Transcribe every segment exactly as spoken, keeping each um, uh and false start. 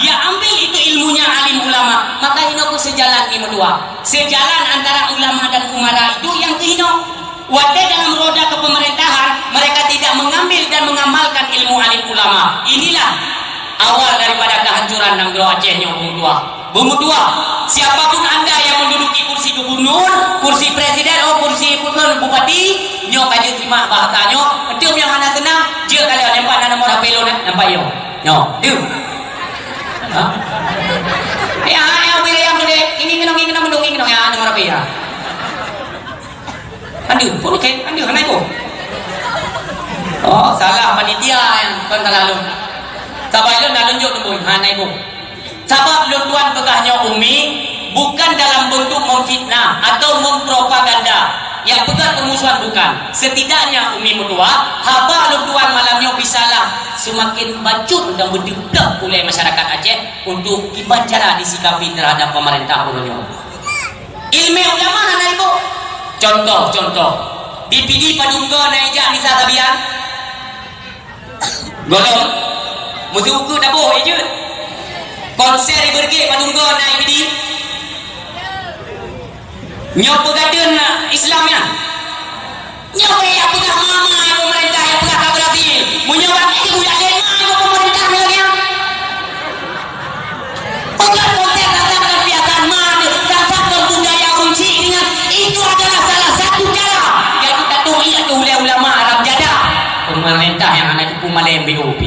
Dia ambil itu ilmunya alim ulama, maka inoe keuh seujalan ngon meutuah. Seujalan antara ulama dan umara itu nyang keuh inoe. Watée dalam roda kepemerintahan, mereka tidak mengambil dan mengamalkan ilmu alim ulama. Inilah awal daripada kehancuran nanggroe Aceh nyoe, beumeutuah. Beumeutuah, siapapun anda yang menduduki kursi gubernur, kursi presiden, oh, kursi bupati, nyoe ka jeuet simak bahasa nyoe, enteuk nyang hana seunang, jeuet ka lheueh, nampak na nomor H P lôn, eh? Nampak yo. Nyoe, deuh. Ha? Ya, ya, wilayah gede. Ini kenong, ini kenong, ini kenong, ya, nomor H P ya. Aduh, pun oke, aduh, hana ibu. Oh, salah panitia yang kon salah lôn. Sabai lôn dah tunjuk tembui, hana ibu. Sabab lôn tuan peugah nyoe umi, bukan dalam bentuk memfitnah atau mempropaganda. Nyang peugah permusuhan bukan. Setidaknya umi meutuah, haba lôn tuan malam nyoe bisalah seumaken bacut dan beudeuh ulée masyarakat Aceh untuk kiban cara disikapi terhadap pemerintah uroe nyoe. Ileumé ulama hana iboh. Contoh, contoh. Di Pidie padum goe na ijak misa sabian? Gohlom. Meusiukeue taboh ijeuet. Konser ibeureuguek padum goe na i Pidie? Nyoe peugateun Islam nyan. Nyoe payah peugah mama nyang pemerintah nyang peugah ka berhasil. Meunyoe bak ék budak lé ma nyang pemerintah nyoe nyan. Peugah konten tentang kebiasaan ma tu, tentang budaya ureueng chik nyan, itu adalah salah satu cara nyang tatu'ik keu ulée ulama Arab jadah. Pemerintah nyang hana cukup malém B O P.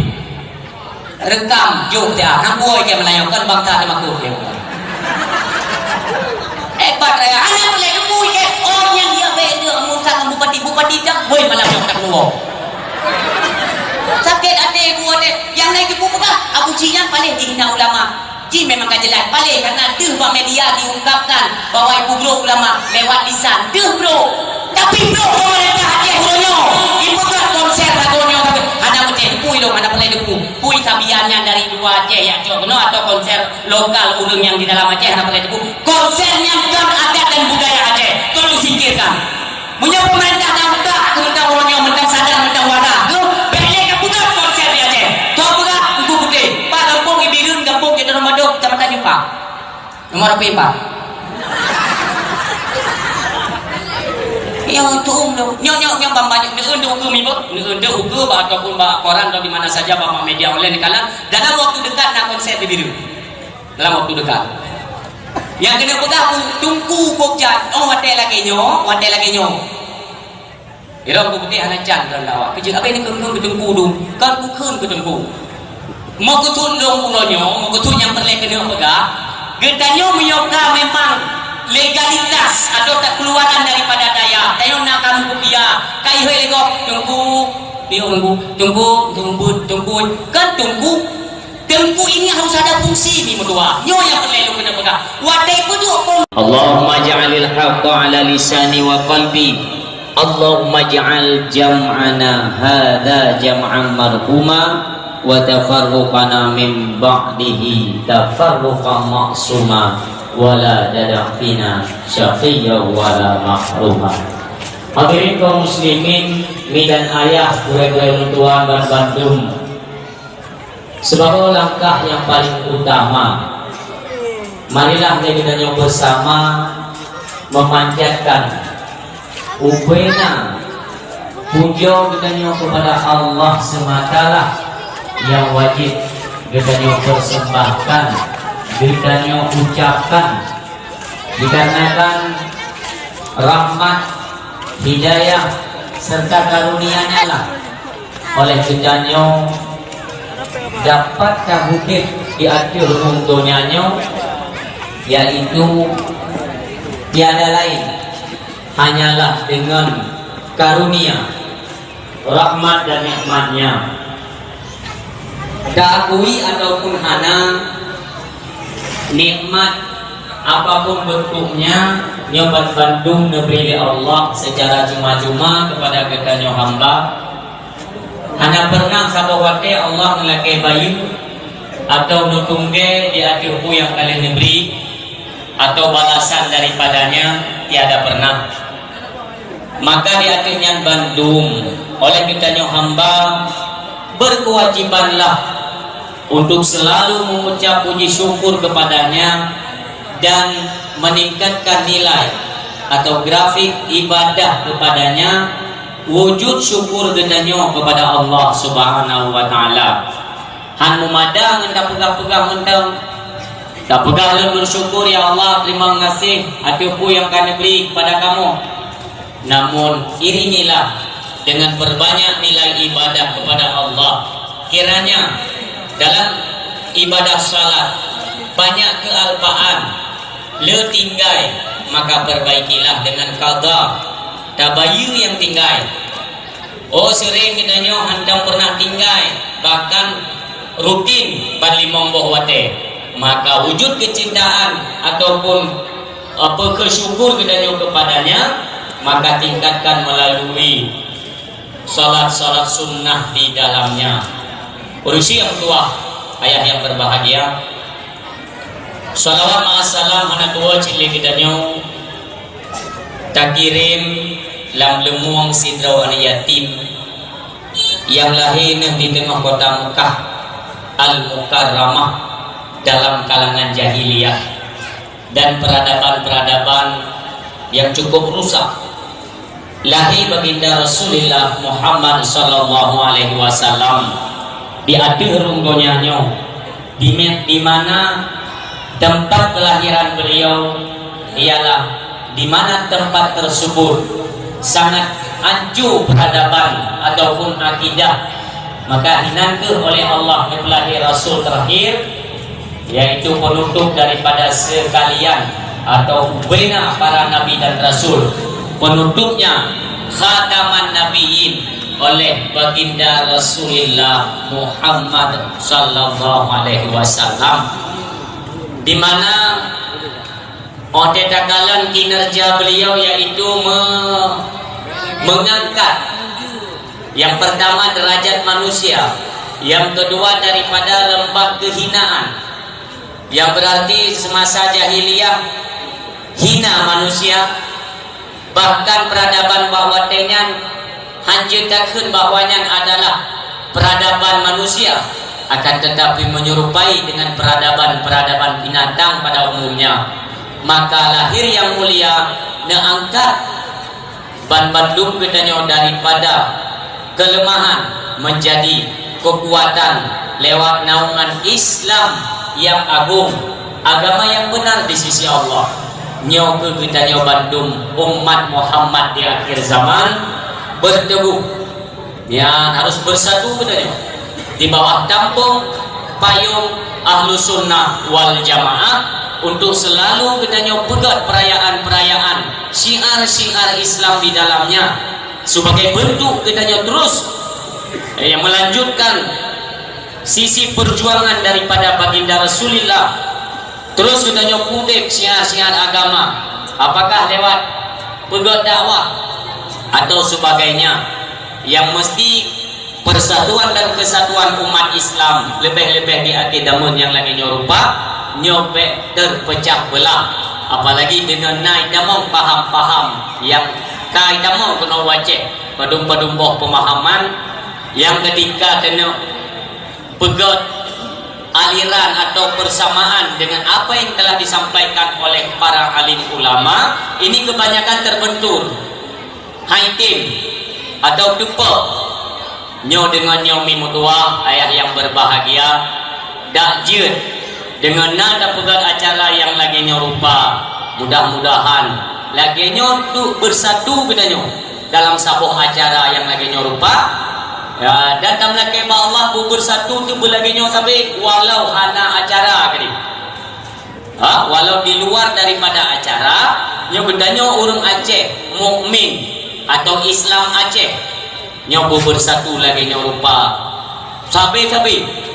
Rekam, jok dia. Hang buai ke Melayu, kan bangsa teumakot dia. Hebat raya. Anak boleh tembui ke. Oh, nyang dia baik dia, musa ngon bupati. Bupati dah, woi, malam nyoe tak keluar. Sakét até gua deh. Nyang naik ibu peugah, Abu Cik nyan paléh dihina ulama. Ji memang ka jelas paléh, karena deuh bak media diungkapkan bahwa ibu brok ulama lewat lisan. Deuh brok. Tapi brok pemerintah Aceh uroe nyoe, ipeugah konser lagu nyoe, tapi hana meucéh teupeue ilong, hana peureulée teupeue. Peue sabian nyan dari luwa Aceh jak cok keunoe atau konser lokal ureueng nyang di dalam Aceh hana peureulée teupeue. Konser nyan kon adat dan budaya Aceh. Tolong singkirkan. Meunyoe pemerintah dah utak keu mantong uroe nyoe, mantong sadar, mantong waras, tu bèk lé ka peugah konser di Aceh. Keu peugah Teungku Putéh, bak gampông Ibireuen, gampông Jeuet Ramadan, Kecamatan Jumpang. Nomor berapa, Pak? Nyang tu'um tu. Nyoe, nyoe, nyoe ban banyak. Neu'eun deuh ukeue mibeuet, neu'eun deuh ukeue bak ataupun bak koran atau di mana saja, bak media online neukalon. Dalam waktu dekat na konser di Bireuen. Dalam waktu dekat. Nyang keuneuk peugah, Teungku Bob Jan. Oh, watèe lagèe nyoe, watèe lagèe nyoe. Irong Teungku Putéh hana can dalam dakwah. Keujeuet abéh neukheun-kheun keu Teungku dum, kon kukheun keu Teungku. Meukeusut lôn uroe nyoe, meukeusut nyang peureulèe keuneuk peugah, geutanyoe meunyoe ka memang legalitas atau tak keluaran daripada dayah, tanyoe na ka meukupiah, ka ihôi lé gob, Teungku, piôh Teungku, Teungku, Teungku, Teungku, kan Teungku, Teungku ini harus ada fungsi ni meutuah. Nyoe nyang peureulèe lôn keuneuk peugah. Watèe peuduek pun. Allahumma ja'alil haqqa ala lisani wa qalbi. Allahumma ja'al jam'ana hadza jam'an marhuma wa tafarruqana min ba'dihi tafarruqan ma'suma wa la tada'fina syaqiyya wa la mahruma. Hadirin kaum muslimin, mi dan ayah, gurèe-gurèe meutuah ban bandum. Sibagoe langkah nyang paleng utama, marilah lé geutanyoe beusama meumanjatkan ubena pujoe geutanyoe keupada Allah seumatalah nyang wajéb geutanyoe peurseumbahkan, geutanyoe ucapkan. Dikarenakan rahmat, hidayah, serta karunia-Nya lah oleh geutanyoe dapat taudép di ateueh rhueng donya nyoe, yaitu tiada laén hanyalah deungon karunia, rahmat dan nikmat-Nya. Taakui ataupun hana, nikmat apapun bentuknya, nyoe ban bandum neubri lé Allah secara cuma-cuma keupada geutanyoe hamba. Hana peureunah saboh watèe Allah neulakèe bayeue atau neutunggèe di ateueh peue nyang ka lheueh neubri, atau balasan daripada-Nya tiada peureunah. Maka di ateueh nyan bandum, oleh geutanyoe hamba, berkewajibanlah Untuk selalu mengucap puji syukur kepada-Nya dan meningkatkan nilai atau grafik ibadah kepada-Nya, wujud syukur geutanyoe kepada Allah Subhanahu wa Taala. Han meumada ngon tapeugah-peugah mantong. Tapeugah lôn bersyukur, ya Allah, terima kasih ateueh peue nyang ka neubri kepada kamoe. Namun, iringilah dengan perbanyak nilai ibadah kepada Allah. Kiranya dalam ibadah salat banyak kealpaan, le tinggai, maka perbaikilah dengan qadha, tabayeue nyang tinggai. Oh, seuréng geutanyoe hantom pernah tinggai, bahkan rutin ban limong boh watée. Maka wujud keucintaan ataupun, eh, peukeusyukur geutanyoe kepada-Nya, maka tingkatkan melalui salat-salat sunnah di dalamnya. Ureuëng nyang tuah, ayah yang berbahagia, salawat ma'as salam hana tuwoe cit lé geutanyoe takirém lam leumueng sidroe aneuk yatim nyang lahé neuh di teungoh kota Meukah Al-Mukarramah dalam kalangan jahiliyah dan peradaban-peradaban yang cukup rusak. Lahé Baginda Rasulullah Muhammad sallallahu alaihi wasallam di ateueh rhueng donya nyoe, di me-, di mana tempat kelahiran beliau ialah di mana tempat tersebut sangat ancu peradaban ataupun akidah, maka hinan kheueh oleh Allah neupeulahé Rasul terakhir, yaitu penutup daripada sekalian atau bubena para nabi dan rasul, penutupnya khataman nabiyyin oleh Baginda Rasulullah Muhammad sallallahu alaihi wasallam, di mana óh teuh takalon kinerja beliau, yaitu me-, mengangkat yang pertama derajat manusia, yang kedua daripada lembah kehinaan, yang berarti semasa jahiliyah hina manusia, bahkan peradaban bak watée nyan hanjeuet takheun bahwa nyan adalah peradaban manusia, akan tetapi menyerupai dengan peradaban-peradaban binatang pada umumnya. Maka lahir yang mulia neuangkat ban bandum geutanyoe daripada kelemahan menjadi kekuatan lewat naungan Islam yang agung, agama yang benar di sisi Allah. Nyoe keuh geutanyoe bandum umat Muhammad di akhir zaman berteguh. Ya, harus bersatu geutanyoe di bawah tampông payung Ahlussunnah wal Jamaah untuk selalu geutanyoe peugét perayaan-perayaan, syiar-syiar Islam di dalamnya sebagai bentuk geutanyoe terus, eh, melanjutkan sisi perjuangan daripada Baginda Rasulullah. Terus geutanyoe peudeb syiar-syiar agama, apakah lewat peugét dakwah atau sebagainya, yang mesti persatuan dan kesatuan umat Islam, leubeh-leubeh di akhé zaman nyang lagée nyoe rupa, nyoe bék terpecah belah. Apalagi deungon na itamong paham-paham nyang ka itamong keunoe u Aceh, padum-padum boh pemahaman nyang ketika keuneuk peugét aliran atau persamaan dengan apa yang telah disampaikan oleh para alim ulama, ini kebanyakan terbentur. Hai tem atau teupok. Nyoe deungon nyoe mi meutuwah, ayah yang berbahagia, dak jeuet deungon na tapeugét acara nyang lagée nyoe rupa. Mudah-mudahan lagée nyoe tu bersatu geutanyoe dalam saboh acara nyang lagée nyoe rupa. Ya, dan tameulakée bak Allah beubersatu tu beulagée nyoe sabe walau hana acara keudeh. Ha, walau di luar daripada acara, nyoe geutanyoe ureuëng Aceh, mukmin atau Islam Aceh, nyoe beubersatu lagée nyoe rupa. Sabe-sabe.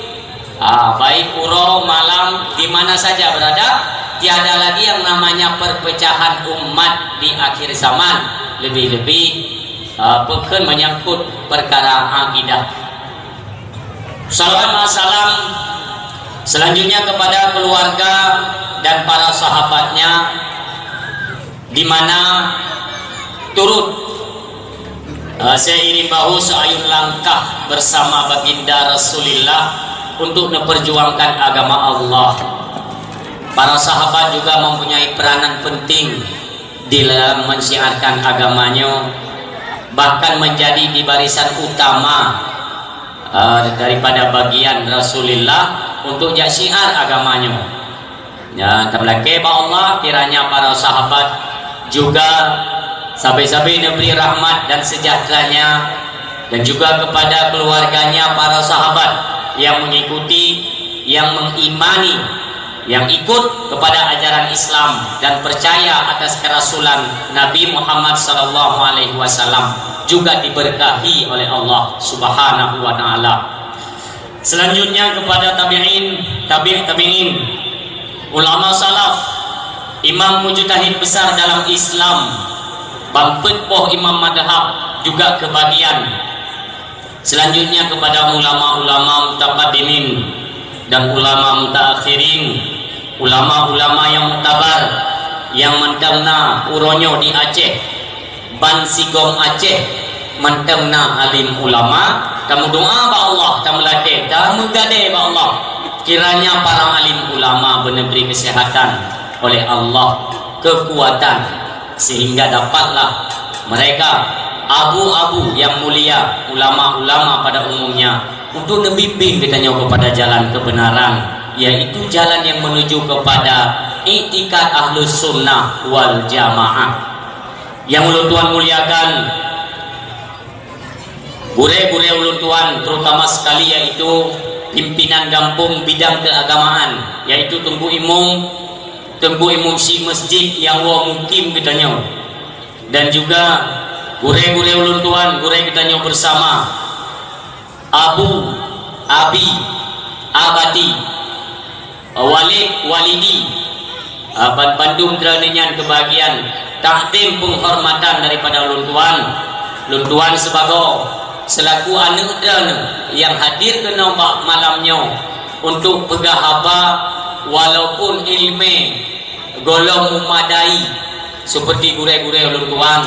Ha, baik uroe, malam, di mana saja berada, tiada lagi yang namanya perpecahan umat di akhir zaman. Lebih-lebih, ha, peukheun menyangkut perkara akidah. Salawat ma'as salam selanjutnya kepada keluarga dan para sahabatnya, di mana turut, eh, seiring bahu seayun langkah bersama Baginda Rasulullah untuk memperjuangkan agama Allah. Para sahabat juga mempunyai peranan penting di dalam mensyiarkan agamanya, bahkan menjadi di barisan utama, eh, daripada bagian Rasulullah untuk jak syiar agamanya. Ya, tameulakée bak Allah kiranya para sahabat juga sabe-sabe neubri rahmat dan seujahteuranya, dan juga kepada keluarganya para sahabat yang mengikuti, yang mengimani, yang ikut kepada ajaran Islam dan percaya atas kerasulan Nabi Muhammad sallallahu alaihi wasallam juga diberkahi oleh Allah Subhanahu wa taala. Selanjutnya kepada tabi'in, tabi' tabi'in, ulama salaf, imam mujtahid besar dalam Islam, ban peuet boh imam madhab juga kebagian. Selanjutnya kepada ulama-ulama mutaqaddimin dan ulama mutaakhirin, ulama-ulama yang muktabar, yang mantong na uroe nyoe di Aceh. Ban sigom Aceh mantong na alim ulama, tameudoa bak Allah, tameulakée, tameugadée bak Allah, kiranya para alim ulama beunebri keuseuhatan oleh Allah, keukuatan, sehingga dapatlah mereka abu-abu yang mulia, ulama-ulama pada umumnya, untuk neubimbing geutanyoe kepada jalan kebenaran, yaitu jalan yang menuju kepada iktikad Ahlus Sunnah wal Jamaah. Yang ulôn tuan muliakan, gurée-gurée ulôn tuan, terutama sekali yaitu pimpinan gampông bidang keagamaan, yaitu Teungku Imum, Teungku Imum Syik Masjid nyang woe mukim geutanyoe, dan juga gurée-gurée ulôn tuan, gurée geutanyoe bersama, Abu, Abi, Abati, Walid, Walidi, ah, ban bandum droeneuh nyan keubagian takdim peunghormatan daripada ulôn tuan. Ulôn tuan sibagoe seulaku aneuëk droeneuh nyang hadir keunoe bak malam nyoe untuk peugah haba walaupun iéleumé gohlom meumadai seperti gurée-gurée ulôn tuan.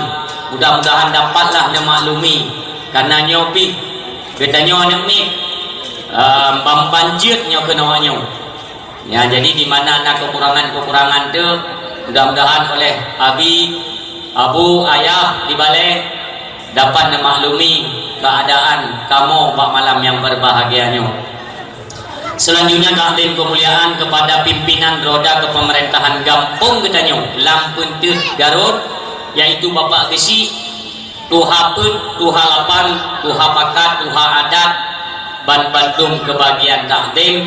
Mudah-mudahan dapatlah neumaklumi, kareuna nyoe pih geutanyoe aneuëk miet, ah, ban-ban jeuet nyoe keunoe nyoe. Ya, jadi di mana na kekurangan-kekurangan tu, mudah-mudahan oleh abi, abu, ayah di balée dapat neumaklumi keuadaan kamoe bak malam nyang berbahagia nyoe. Selanjutnya, takdim keumuliaan kepada pimpinan roda keupeumeurintahan gampông geutanyoe lam peunteut Garot, yaitu Bapak Geuchik, Tuha Peuet, Tuha Lapan, Tuha Pakat, Tuha Adat, ban bandum keubagian takdim,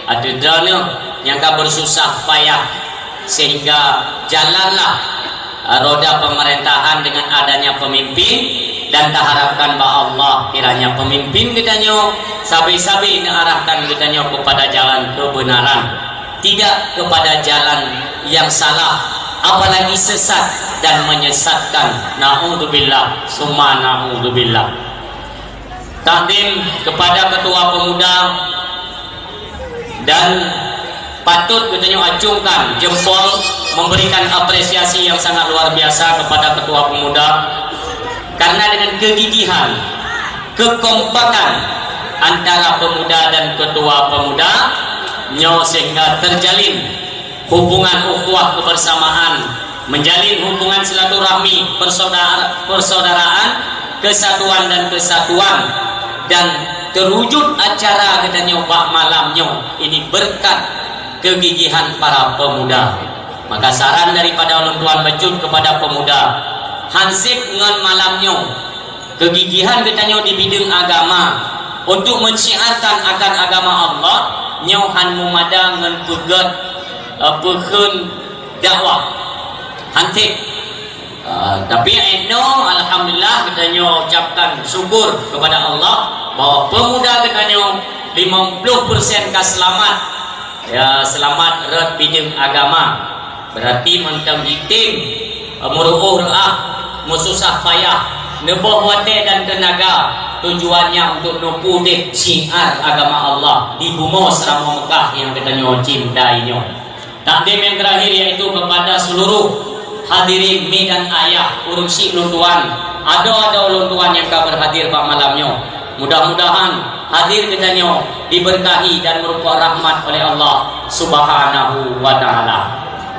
ateueh droeneuh nyang ka beususah payah sehingga jalanlah, eh, roda pemerintahan dengan adanya pemimpin, dan taharapkan bak Allah kiranya pemimpin geutanyoe sabe-sabe neuarahkan geutanyoe kepada jalan kebenaran, tidak kepada jalan yang salah, apalagi sesat dan menyesatkan. Naudzubillah, summa naudzubillah. Takdim kepada ketua pemuda dan patut geutanyoe acungkan jempol, memberikan apresiasi yang sangat luar biasa kepada ketua pemuda karena dengan kegigihan, kekompakan antara pemuda dan ketua pemuda nyoe sehingga terjalin hubungan ukhuwah kebersamaan, menjalin hubungan silaturahmi, persauda-, persaudaraan, kesatuan dan kesatuan, dan terwujud acara geutanyoe bak malam nyoe ini berkat kegigihan para pemuda. Maka saran daripada ulôn tuan bacut kepada pemuda, hansip ngon malam nyoe, kegigihan geutanyoe di bideueng agama untuk mensyiarkan akan agama Allah nyoe han meumada ngon peugét, eh, peukheun dakwah. Hansip. Ah, tapi inoe, alhamdulillah, geutanyoe ucapkan syukur kepada Allah bahwa pemuda geutanyoe lima puluh persen ka seulamat. Ya, seulamat rot bideueng agama. Berarti mantong jitem, eh, meuruôh reuah, meususah payah, neuboh watée dan teunaga, tujuannya untuk neupudeb syiar agama Allah di bumoe Seuramoe Meukah nyang geutanyoe cintai nyoe. Takdim yang terakhir yaitu kepada seluruh hadirin mi dan ayah, ureuëng syik lôn tuan, adoe-adoe lôn tuan nyang ka berhadir bak malam nyoe. Mudah-mudahan hadir geutanyoe diberkahi dan meureumpok rahmat oleh Allah Subhanahu wa Ta'ala.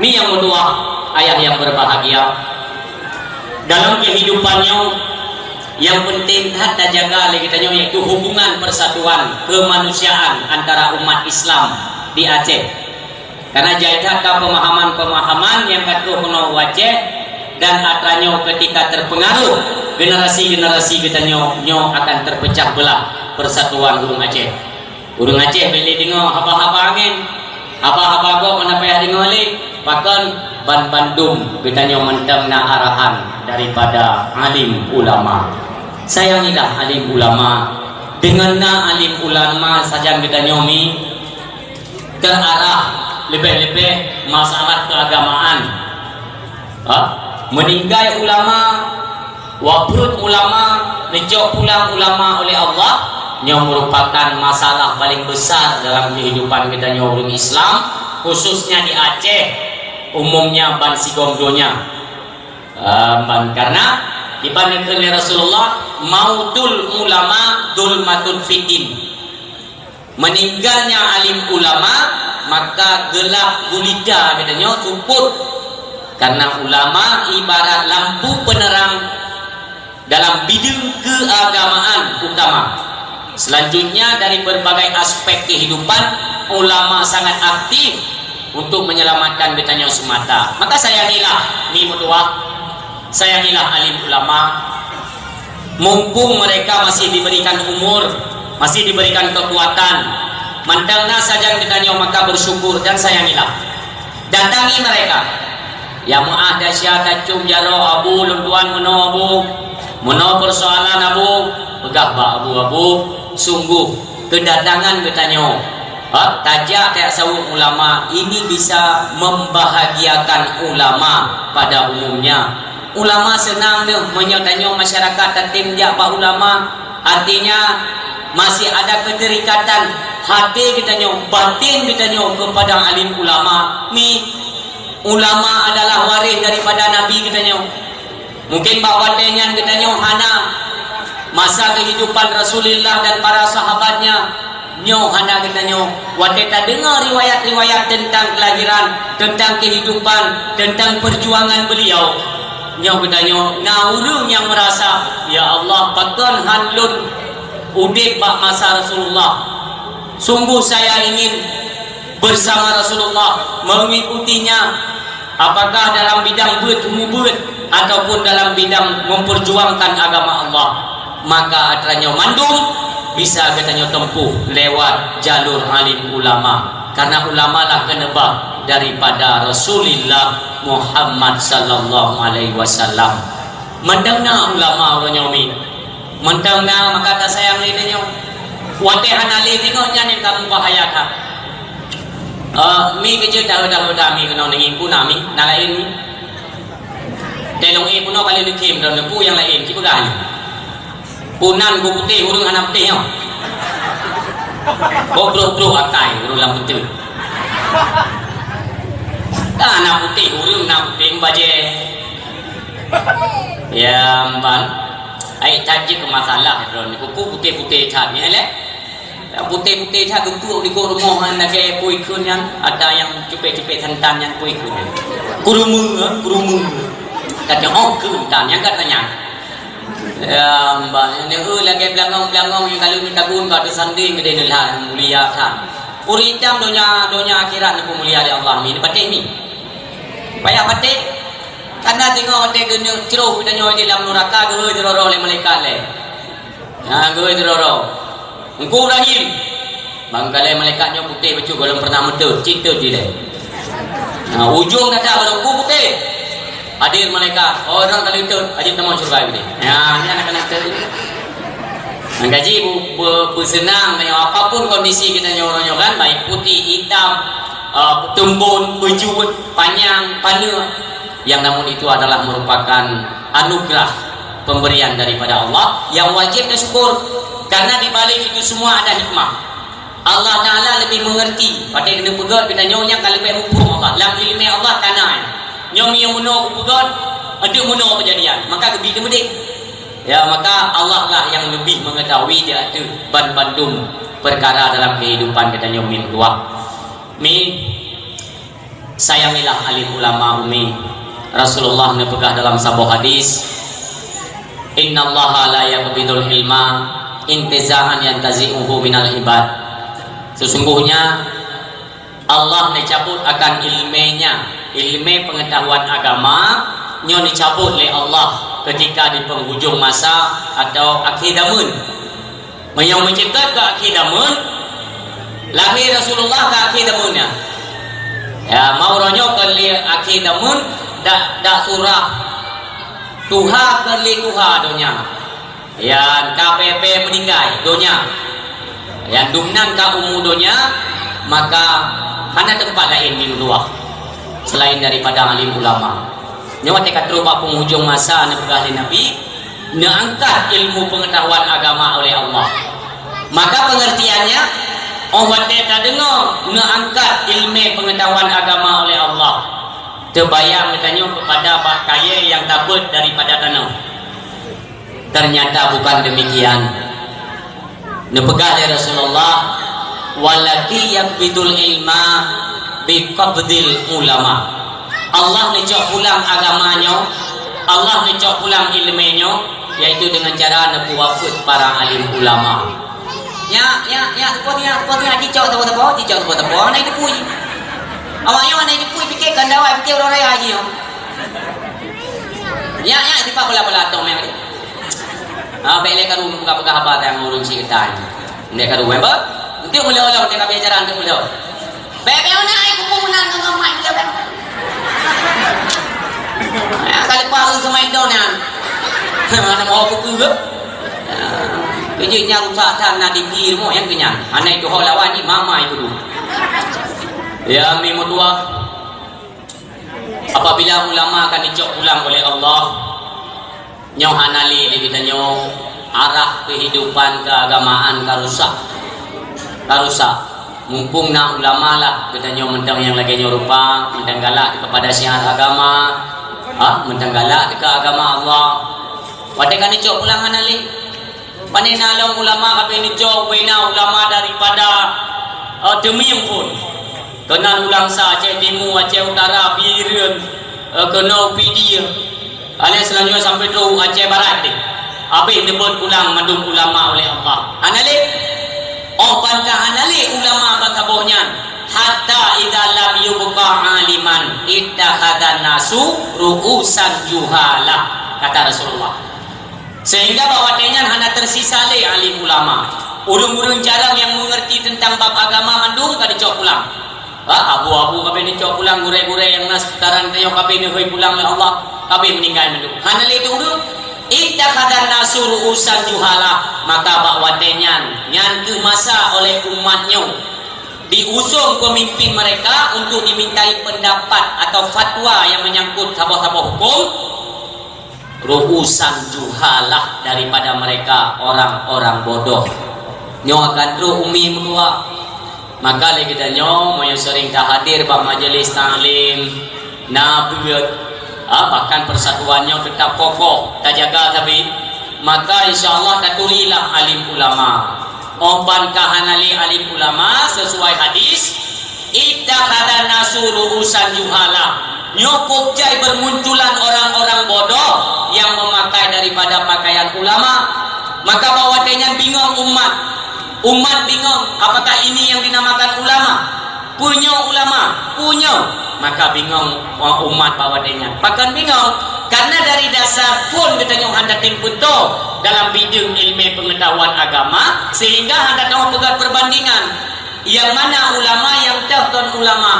Ni nyang meutuah, ayah nyang berbahagia, dalam kehidupan nyoe, nyang penting that tajaga lé geutanyoe, yaitu hubungan persatuan kemanusiaan antara umat Islam di Aceh. Karena jai that ka pemahaman-pemahaman nyang ka troh keunoe u Aceh, dan atra nyoe ketika terpengaruh generasi-generasi geutanyoe, nyoe akan terpecah belah persatuan ureuëng Aceh. Ureuëng Aceh bèk lé deungoe haba-haba angén, haba-haba gob hana payah deungoe lé, pakon ban bandum geutanyoe mantong na arahan daripada alim ulama. Sayangilah alim ulama. Deungon na alim ulama sajan geutanyoe mi, terarah leubeh-leubeh masalah keagamaan. Ha? Meninggai ulama, wafeuet ulama, neucok pulang ulama oleh Allah, nyoe merupakan masalah paling besar dalam kehidupan geutanyoe ureuëng Islam, khususnya di Aceh, umumnya ban sigom donya. Em, ban, karena iban lé Rasulullah, "Mautul ulama zulmatun fiddin." Meninggalnya alim ulama, maka gelap gulita geutanyoe seupôt. Karena ulama ibarat lampu penerang dalam bidang keagamaan utama. Selanjutnya, dari berbagai aspek kehidupan, ulama sangat aktif untuk menyelamatkan geutanyoe seumata. Maka sayangilah mi meutuah, sayangilah alim ulama. Mumpung mereka masih diberikan umur, masih diberikan kekuatan, mantong na sajan geutanyoe, maka bersyukur dan sayangilah. Datangi mereka. Ya meu'ah dasya tacok jaroe, "Abu, lôn tuan meunoe, Abu. Meunoe persoalan, Abu." Peugah bak Abu, "Abu, sungguh kedatangan geutanyoe, ha, tajak tajak saweuet ulama ini bisa membahagiakan ulama pada umumnya." Ulama seunang deuh meunyoe tanyoe masyarakat tatem jak bak ulama, artinya masih ada keterikatan hati geutanyoe, batin geutanyoe kepada alim ulama. Mi, ulama adalah waréh daripada nabi geutanyoe. Mungkin bak watée nyan geutanyoe hana masa kehidupan Rasulullah dan para sahabatnya. Nyoe hana geutanyoe, watée tadeungoe riwayat-riwayat teuntang keulahiran, teuntang kehidupan, teuntang peujuangan beuliau, nyoe geutanyoe na ureuëng nyang meurasa, "Ya Allah, pakon han lôn udeb bak masa Rasulullah? Sungguh saya ingin bersama Rasulullah, mengikutinya." Apakah dalam bidang beuet meubeuet ataupun dalam bidang memperjuangkan agama Allah, maka atra nyoe mandum bisa geutanyoe tempuh lewat jalur alim ulama, karena ulama lah keuneubah daripada Rasulullah Muhammad sallallahu alaihi wasallam. Mantong na ulama uroe nyoe mi. Mantong na, maka tasayang lé tanyoe. Watée hana lé tanyoe, nyan nyang ka mubahaya that. Eh, mi keuh jeuet tahu-tahu dah mi keunoe nanging puna mi, na laén mi. Teuh lôn éh puna kali neukhém droeneuh, peue nyang laén, ci peugah nyoe. Punan geuputéh ureuëng hana putéh nyoe. Boh brok-brok akai ureuëng lam beutôi. Dah na putéh ureuëng, na putéh bajée. Ya, mban. Ai, that jeuet keu masalah droeneuh. Peue putéh-putéh that nyan lé? Putéh-putéh that geupeuek di rumoh nyan lagée peue ikheun nyan, ada nyang cupék-cupék santan nyan peue ikheun nyan. Kurumeue, eh, kurumeue. Kata, "Oh, kheun tan," nyang kata nyan. Ya, mban, nyan, eh, lagée beulangong-beulangong nyang ka lheueh tagun ka teusandeng keudeh neulah mulia that. Ureuëng itam donya, donya akhirat neupeumulia lé Allah mi, neupatéh mi. Payah patéh. Kana teungoh watée geuneuk cruh geutanyoe di lam nuraka, geuhôi sidroe-droe lé malaikat lé. Nah, geuhôi sidroe-droe. "Teungku Ibrahim." Bangkalée malaikat nyoe putéh bacut gohlom peureunah meuteut, cit teut dilée. Nah, ujong that-that baru, "Teungku putéh." Hadir malaikat, "Oh, droe ka lheueh teut, ajeut tamong syeuruga." Nah, nyan aneuk-aneuk teut. Nyang ka jih bu-, bu-, beuseunang, apapun kondisi geutanyoe uroe nyoe kan, baik putih, itam, eh, teumbon, bacut, panyang, paneuk, yang namun itu adalah merupakan anugerah pemberian daripada Allah yang wajib disyukur. Karena di balik itu semua ada hikmah. Allah Ta'ala lebih mengerti. Patéh keuneuk peugét geutanyoe nyang ka leubeh muphom Allah. Lam iéleumé Allah ka na. Nyoe meunyoe meunoe kupeugét, ateueh meunoe keujadian. Maka geubi teumeudik. Ya, maka Allah lah yang lebih mengetahui di ateueh ban bandum Perkara dalam kehidupan geutanyoe mi meutuah. Mi, sayangilah alim ulama umi. Rasulullah neupeugah dalam saboh hadis, "Innallaha la yaqbidul ilma intiza'an yantazi'uhu minal ibad." Sesungguhnya Allah neucabut akan ilmenya, ilmé pengetahuan agama nyoe neucabut lé Allah ketika di penghujung masa atau akhé zaman. Meunyoe meuceukat keu akhé zaman, lahé Rasulullah ka akhé zaman nyan. Ya, mau uroe nyoe kon lé akhé zaman, dak, dak surah tuha kon lé tuha donya. Nyan ka bèe-bèe meuninggai donya. Nyan dum nan ka umu donya, maka hana teumpat laén di luwa selain daripada alim ulama. Nyoe watèe ka trok bak penghujung masa neupeugah lé Nabi, neuangkat ilmu pengetahuan agama oleh Allah. Maka pengertiannya, oh watèe tadeungoe neuangkat ilmé pengetahuan agama oleh Allah, teubayang geutanyoe keupada bak kayèe nyang tabeuet daripada tanoh. Ternyata bukan demikian. Neupeugah lé Rasulullah, "Walakin yaqbidul ilma biqabdil ulama." Allah neucok pulang agama nyoe, Allah neucok pulang ileumé nyoe, yaitu dengan cara neupeuwafeuet para alim ulama. Nyak, nyak, nyak, teupeu nyak, teupeu nyak, cicok teupeu-teupeu, cicok teupeu-teupeu, hana jiteupui. Awak nyoe hana jiteupui, pike kandawai, pike ureueng raya jih nyoe. Nyak, nyak, dipat bola-bola atong nyak. Ha, bèk lé karu neupeugah-peugah haba teuh ngon ureueng syiek geutanyoe. Ndèk karu, eh, bah? Enteuk meuleuh-leuh, enteuk ka bicara enteuk meuleuh. Bèk, bèk, na ai kubu meunan ngon mak meuleuh, bèk. Ya, ka leupah ureueng seumai don nyan. Mana mau kubu ke? Ya. Kejut nyan rusak tan na di pih rumoh nyang keunyan. Aneuk itu ho lawan ni mama itu dulu. Ya, mi meutuah. Apabila ulama ka neucok pulang oleh Allah, nyoe hana lé lé geutanyoe arah kehidupan keagamaan ka rusak. Ka rusak. Mumpung na ulama lah geutanyoe mantong nyang lagèe nyoe rupa, mantong galak keupada syiar agama, ha, mantong galak keu agama Allah. Watèe ka neucok pulang hana lé. Pane na lom ulama ka bina jok, bina ulama daripada, eh, Teumieng pun. Keunan u Langsa, Aceh Timu, Aceh Utara, Bireuen, eh, keunoe u Pidie. Alèh selanjutnya sampai trok u Aceh Barat deh. Habéh neubeuet pulang mandum ulama oleh Allah. Hana lé. Oh, ban ka hana lé ulama ban saboh nyan. Hatta idza lam yubqa aliman ittakhadhan nasu ru'usan juhala, kata Rasulullah. Sehingga bak watèe nyan hana teusisa lé alim ulama. Ureueng-ureueng jarang nyang meungeurti teuntang bab agama mandum ka neucok pulang. Ha, abu-abu ka bèe neucok pulang, gurèe-gurèe nyang na seuputaran tanyoe ka bèe neuhôi pulang lé Allah, ka bèe meuninggai mandum. Hana lé teu ureueng, ittakhadhan nasu ru'usan juhala, maka bak watèe nyan, nyan kheueh masa oleh umat nyoe diusung pemimpin mereka untuk dimintai pendapat atau fatwa yang menyangkut saboh-saboh hukum. Ru'usan juhalah, daripada mereka orang-orang bodoh. Nyoe akan trok umi meutuah. Maka lé geutanyoe meunyoe seuring tahadir bak majelis taklim, na beuet, ah, bahkan persatuan nyoe teutap kokoh tajaga sabé, maka insya Allah taturilah alim ulama. Óh ban ka hana lé alim ulama sesuai hadis, "Ittakhadhan nasu ru'usan juhala." Nyoe kok jai bermunculan orang-orang bodoh yang memakai daripada pakaian ulama. Maka bak watèe nyan bingong umat. Umat bingong, apakah ini yang dinamakan ulama? Peue nyoe ulama? Peue nyoe? Maka bingong umat bak watèe nyan. Pakon bingong? Karena dari dasar phon geutanyoe hana teupeue dalam bideueng ilmu pengetahuan agama, sehingga hana teupeue perbandingan. Nyang mana ulama, nyang toh kon ulama.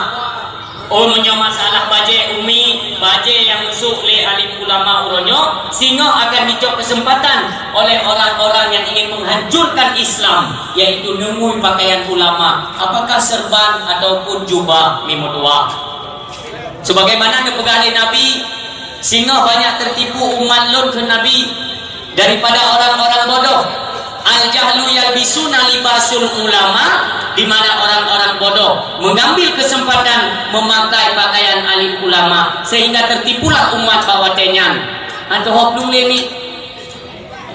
Oh, meunyoe masalah bajèe umi, bajèe nyang meusok lé alim ulama uroe nyoe, singoh akan dicok kesempatan oleh orang-orang yang ingin menghancurkan Islam, yaitu neumui pakaian ulama, apakah serban ataupun jubah, mi meutuah. Sebagaimana neupeugah lé Nabi, singoh banyak tertipu umat lôn, kheun Nabi, daripada orang-orang bodoh. Al-jahlu yalbisuna libasul ulama, di mana orang-orang bodoh mengambil kesempatan memakai pakaian alim ulama, sehingga tertipulah umat bak watèe nyan. Atau hok dulu ni.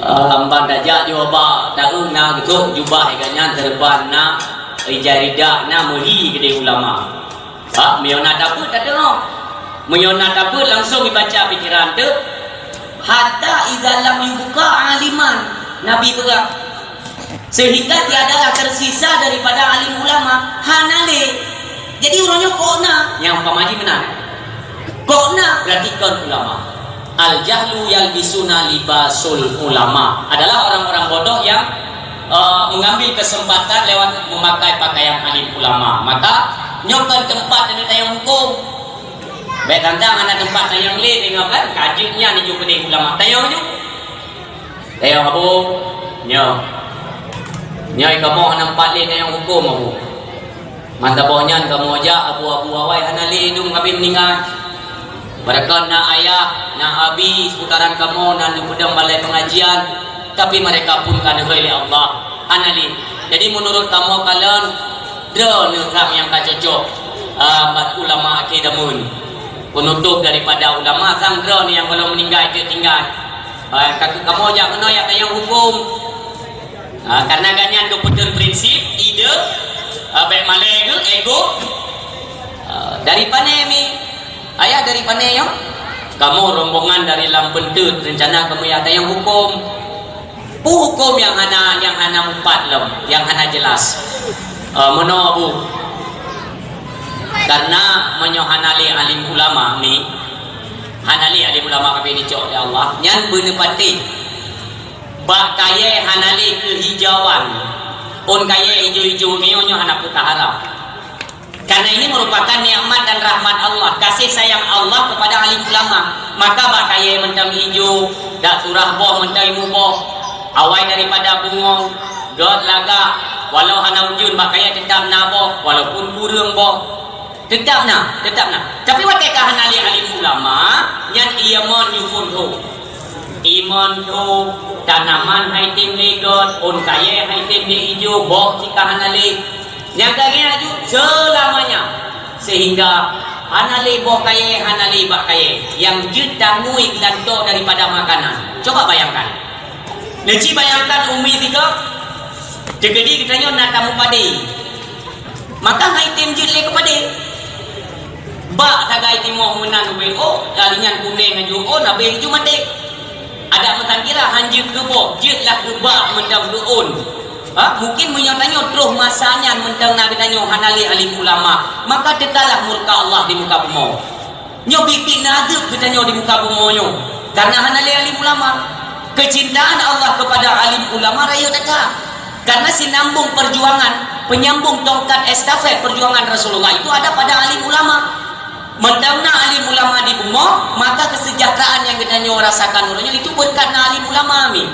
Ah, lamban tajak jubah, taeu na geusok jubah iga nyan, serban na, ijai ridak na, meuhi keudeh ulama. Ha, meunyoe na tabeuet, tadeungoe. Meunyoe na tabeuet, langsung ibaca pikiran teuh. Hatta idza lam yubqa aliman, Nabi peugah. Sehingga tiadalah tersisa daripada alim ulama, hana lé. Jadi, uroe nyoe kok na? Nyang umpama jih meunan. Kok na? Perhatikan ulama. Al-jahlu yalbisuna libasul ulama. Adalah orang-orang bodoh yang, eh, mengambil kesempatan lewat memakai pakaian alim ulama. Maka, nyoe kon teumpat teuntang tayong hukum. Bèk tantang hana teumpat tayong lé, tengok kan, ka jeuet nyan ijok keudeh ulama. Tayong nyoe. Tayong Abu, nyoe. Nyoe kamoe hana teumpat lé tayong hukum, Abu. Mantong boh nyan kamoe jak, abu-abu awai hana lé dum habéh meuninggai. Barokon na ayah, na abi, seputaran kamoe, na neupeudong balai pengajian, tapi mereka pun ka neuhôi lé Allah. Hana lé. Jadi, menurut kamoe kalon, droeneuh nyang ka cocok, ah, bak ulama akhé dameun. Penutup daripada ulama sang droeneuh nyang gohlom meuninggai jeuet tinggai. Ah, ka-, kamoe jak keunoe jak tayong hukum. Ah, karena gobnyan geupeuteuet prinsip, ide, ah, bèk malèe geuh, ego. Ah, dari pane mi? Ayah dari pane nyoe? Kamoe rombongan dari lam Peunteut, rencana kamoe jak tayong hukum. Peue hukum nyang hana, nyang hana mupat lom, nyang hana jelas? Ah, meunoe, Bu. Karena meunyoe hana lé alim ulama mi, hana lé alim ulama ka neucok lé Allah, nyan beuneupatéh. Bak kayèe hana lé keuhijauan. Ôn kayèe ijo-ijo nyoe, nyoe hana peue taharap. Karena ini merupakan nikmat dan rahmat Allah, kasih sayang Allah kepada alim ulama. Maka bak kayèe mantong ijo, dak surah boh mantong imeum boh. Awai daripada bungong, göt lagak, walau hana ujeuen bak kayèe teutap na boh, walaupun kureueng boh. Teutap na, teutap na. Tapi watèe ka hana lé alim ulama, nyan ié mon yue phôn tho. Ié mon tho, tanaman han item lé göt, ôn kayèe han item lé ijo, boh cit ka hana lé. Nyang ka ngieng laju seulamanya. Sehingga hana lé boh kayèe, hana lé bak kayèe. Nyang jeuet tangui geulantoe daripada makanan. Coba bayangkan. Neuci bayangkan umi tiga, teukeudi geutanyoe na tamu padé. Maka han item jeuet lé keu padé. Bak sagai timoh meunan ubé, oh, dari nyan kunéng laju, oh, na bèe laju maté. Adak meutan kira han jeuet keu boh, jeuet lah keu bak mantong keu ôn. Ha, mungkin meunyoe tanyoe troh masa nyan mantong na geutanyoe hana lé alim ulama, maka teukalah murka Allah di muka bumoe. Nyoe biet-biet na azeub geutanyoe di muka bumoe nyoe, karena hana lé alim ulama. Kecintaan Allah kepada alim ulama rayeuk that. Karena sinambong perjuangan, penyambung tongkat estafet perjuangan Rasulullah itu ada pada alim ulama. Mantong na alim ulama di bumoe, maka kesejahteraan nyang geutanyoe rasakan uroe nyoe itu berkat na alim ulama, amin.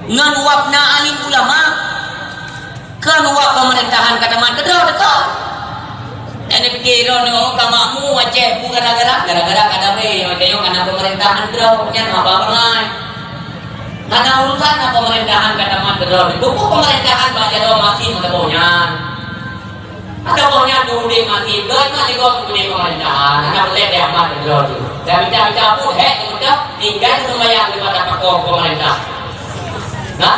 Ngon wab na alim ulama, Kan wak pemerentahan ka tamat keudroe teuka. Nyang neupike droeneuh ka makmu Aceh peue gara-gara? Gara-gara ka damé, watèe nyoe ka na pemerentahan droe, nyan haba bangai. Hana urusan na pemerentahan ka tamat keudroe. Buku pemerentahan bak jaroe masih meusaboh nyan. Meusaboh nyan udép masih, doi mat digom udép pemerentahan. Hana peureulèe teuamat keudroe tu. Dan mita-mita pun hèk teumeutah tinggai seumbayang di mata pakong pemerintah. Nah,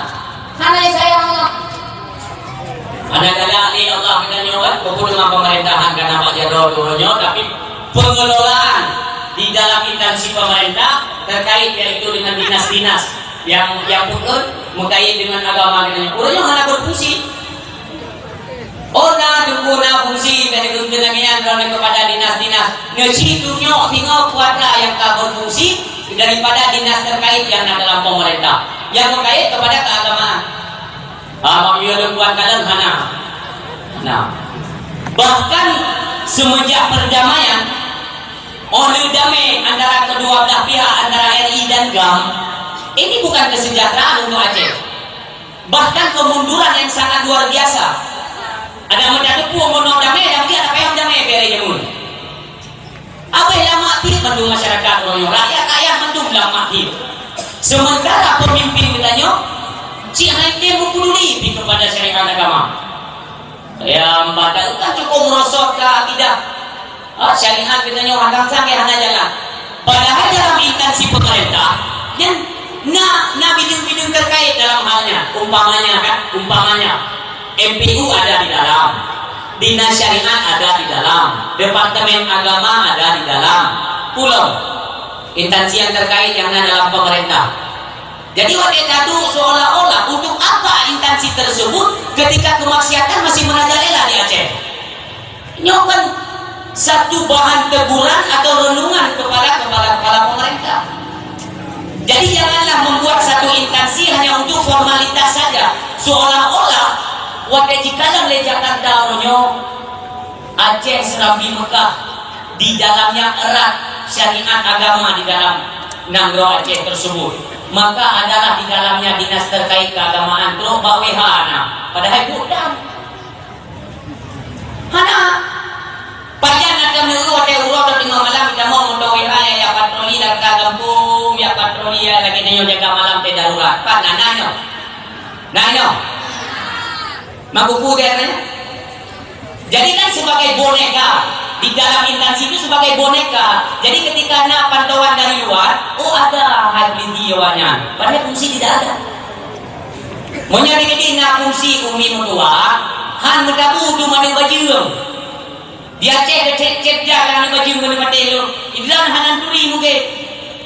hana sayang Allah. Hana galak lé Allah geutanyoe kan, walaupun teuma pemerintahan ka na bak jaroe uroe nyoe, tapi pengelolaan di dalam instansi pemerintah terkait yaitu dengan dinas-dinas yang, yang peukeun meukait dengan agama geutanyoe. Uroe nyoe hana berfungsi. Oh, na dukun na fungsi dari keungian droeneuh kepada dinas-dinas. Neuci tunyok singoh kuasa yang ka berfungsi daripada dinas terkait yang na dalam pemerintah yang meukait kepada keagamaan. Ah, bak meunyoe lôn buat kalon hana. Nah, bahkan semenjak perdamaian, oleh damai antara kedua belah pihak, antara R I dan GAM, ini bukan kesejahteraan untuk Aceh. Bahkan kemunduran yang sangat luar biasa. Ada meutateupeue meunoe damai, dan dia ada payah damai keu jameun. Abéh lamak tiep bandum masyarakat uroe nyoe, rakyat ayah bandum lamak tiep. Sementara pemimpin geutanyoe cit hai tem meupeduli pi kepada syariat agama. Ya, maka kan cukup merosot ke akidah. Ha, syariat geutanyoe hana sangke hana jalan. Padahal dalam instansi pemerintah, nyan Na, na bidang-bidang terkait dalam hal nyan. Umpamanya kan, umpamanya M P U ada di dalam, Dinas Syariat ada di dalam, Departemen Agama ada di dalam. Pulang, instansi yang terkait yang na dalam pemerintah. Jadi watée taduek seolah-olah untuk apa instansi tersebut ketika kemaksiatan masih merajalela di Aceh? Nyoe kan satu bahan teguran atau renungan kepada kepala-kepala pemerintah. Jadi janganlah membuat satu instansi hanya untuk formalitas saja, seolah-olah watée jikalon lé Jakarta nyoe Aceh Serambi Mekah di dalamnya erat syariat agama di dalam nanggroe Aceh tersebut. Maka adalah di dalamnya dinas terkait keagamaan trok bak W H na. Padahai bukan. Hana. Pajan na tameureuh watée uroe teungoh malam, tamoe moto W H ya, ya patroli lam gampông, ya patroli ya lagée nyoe jaga malam teuh darurat. Pat na, na nyoe? Na nyoe? Mabuku dia nanya. Jadi kan sebagai boneka, di dalam instansi itu sebagai boneka. Jadi ketika na pantauan dari luar, oh ada hal polisi awaknyan. Padahal polisi tidak ada. Meunyoe di Madinah kongsi umi meutuwah, han meutabu tu manök bajeueng. Di Aceh geucet-cet jak lam aneuëk bajeueng keuneuk maté lom. Idan hana turi mungken.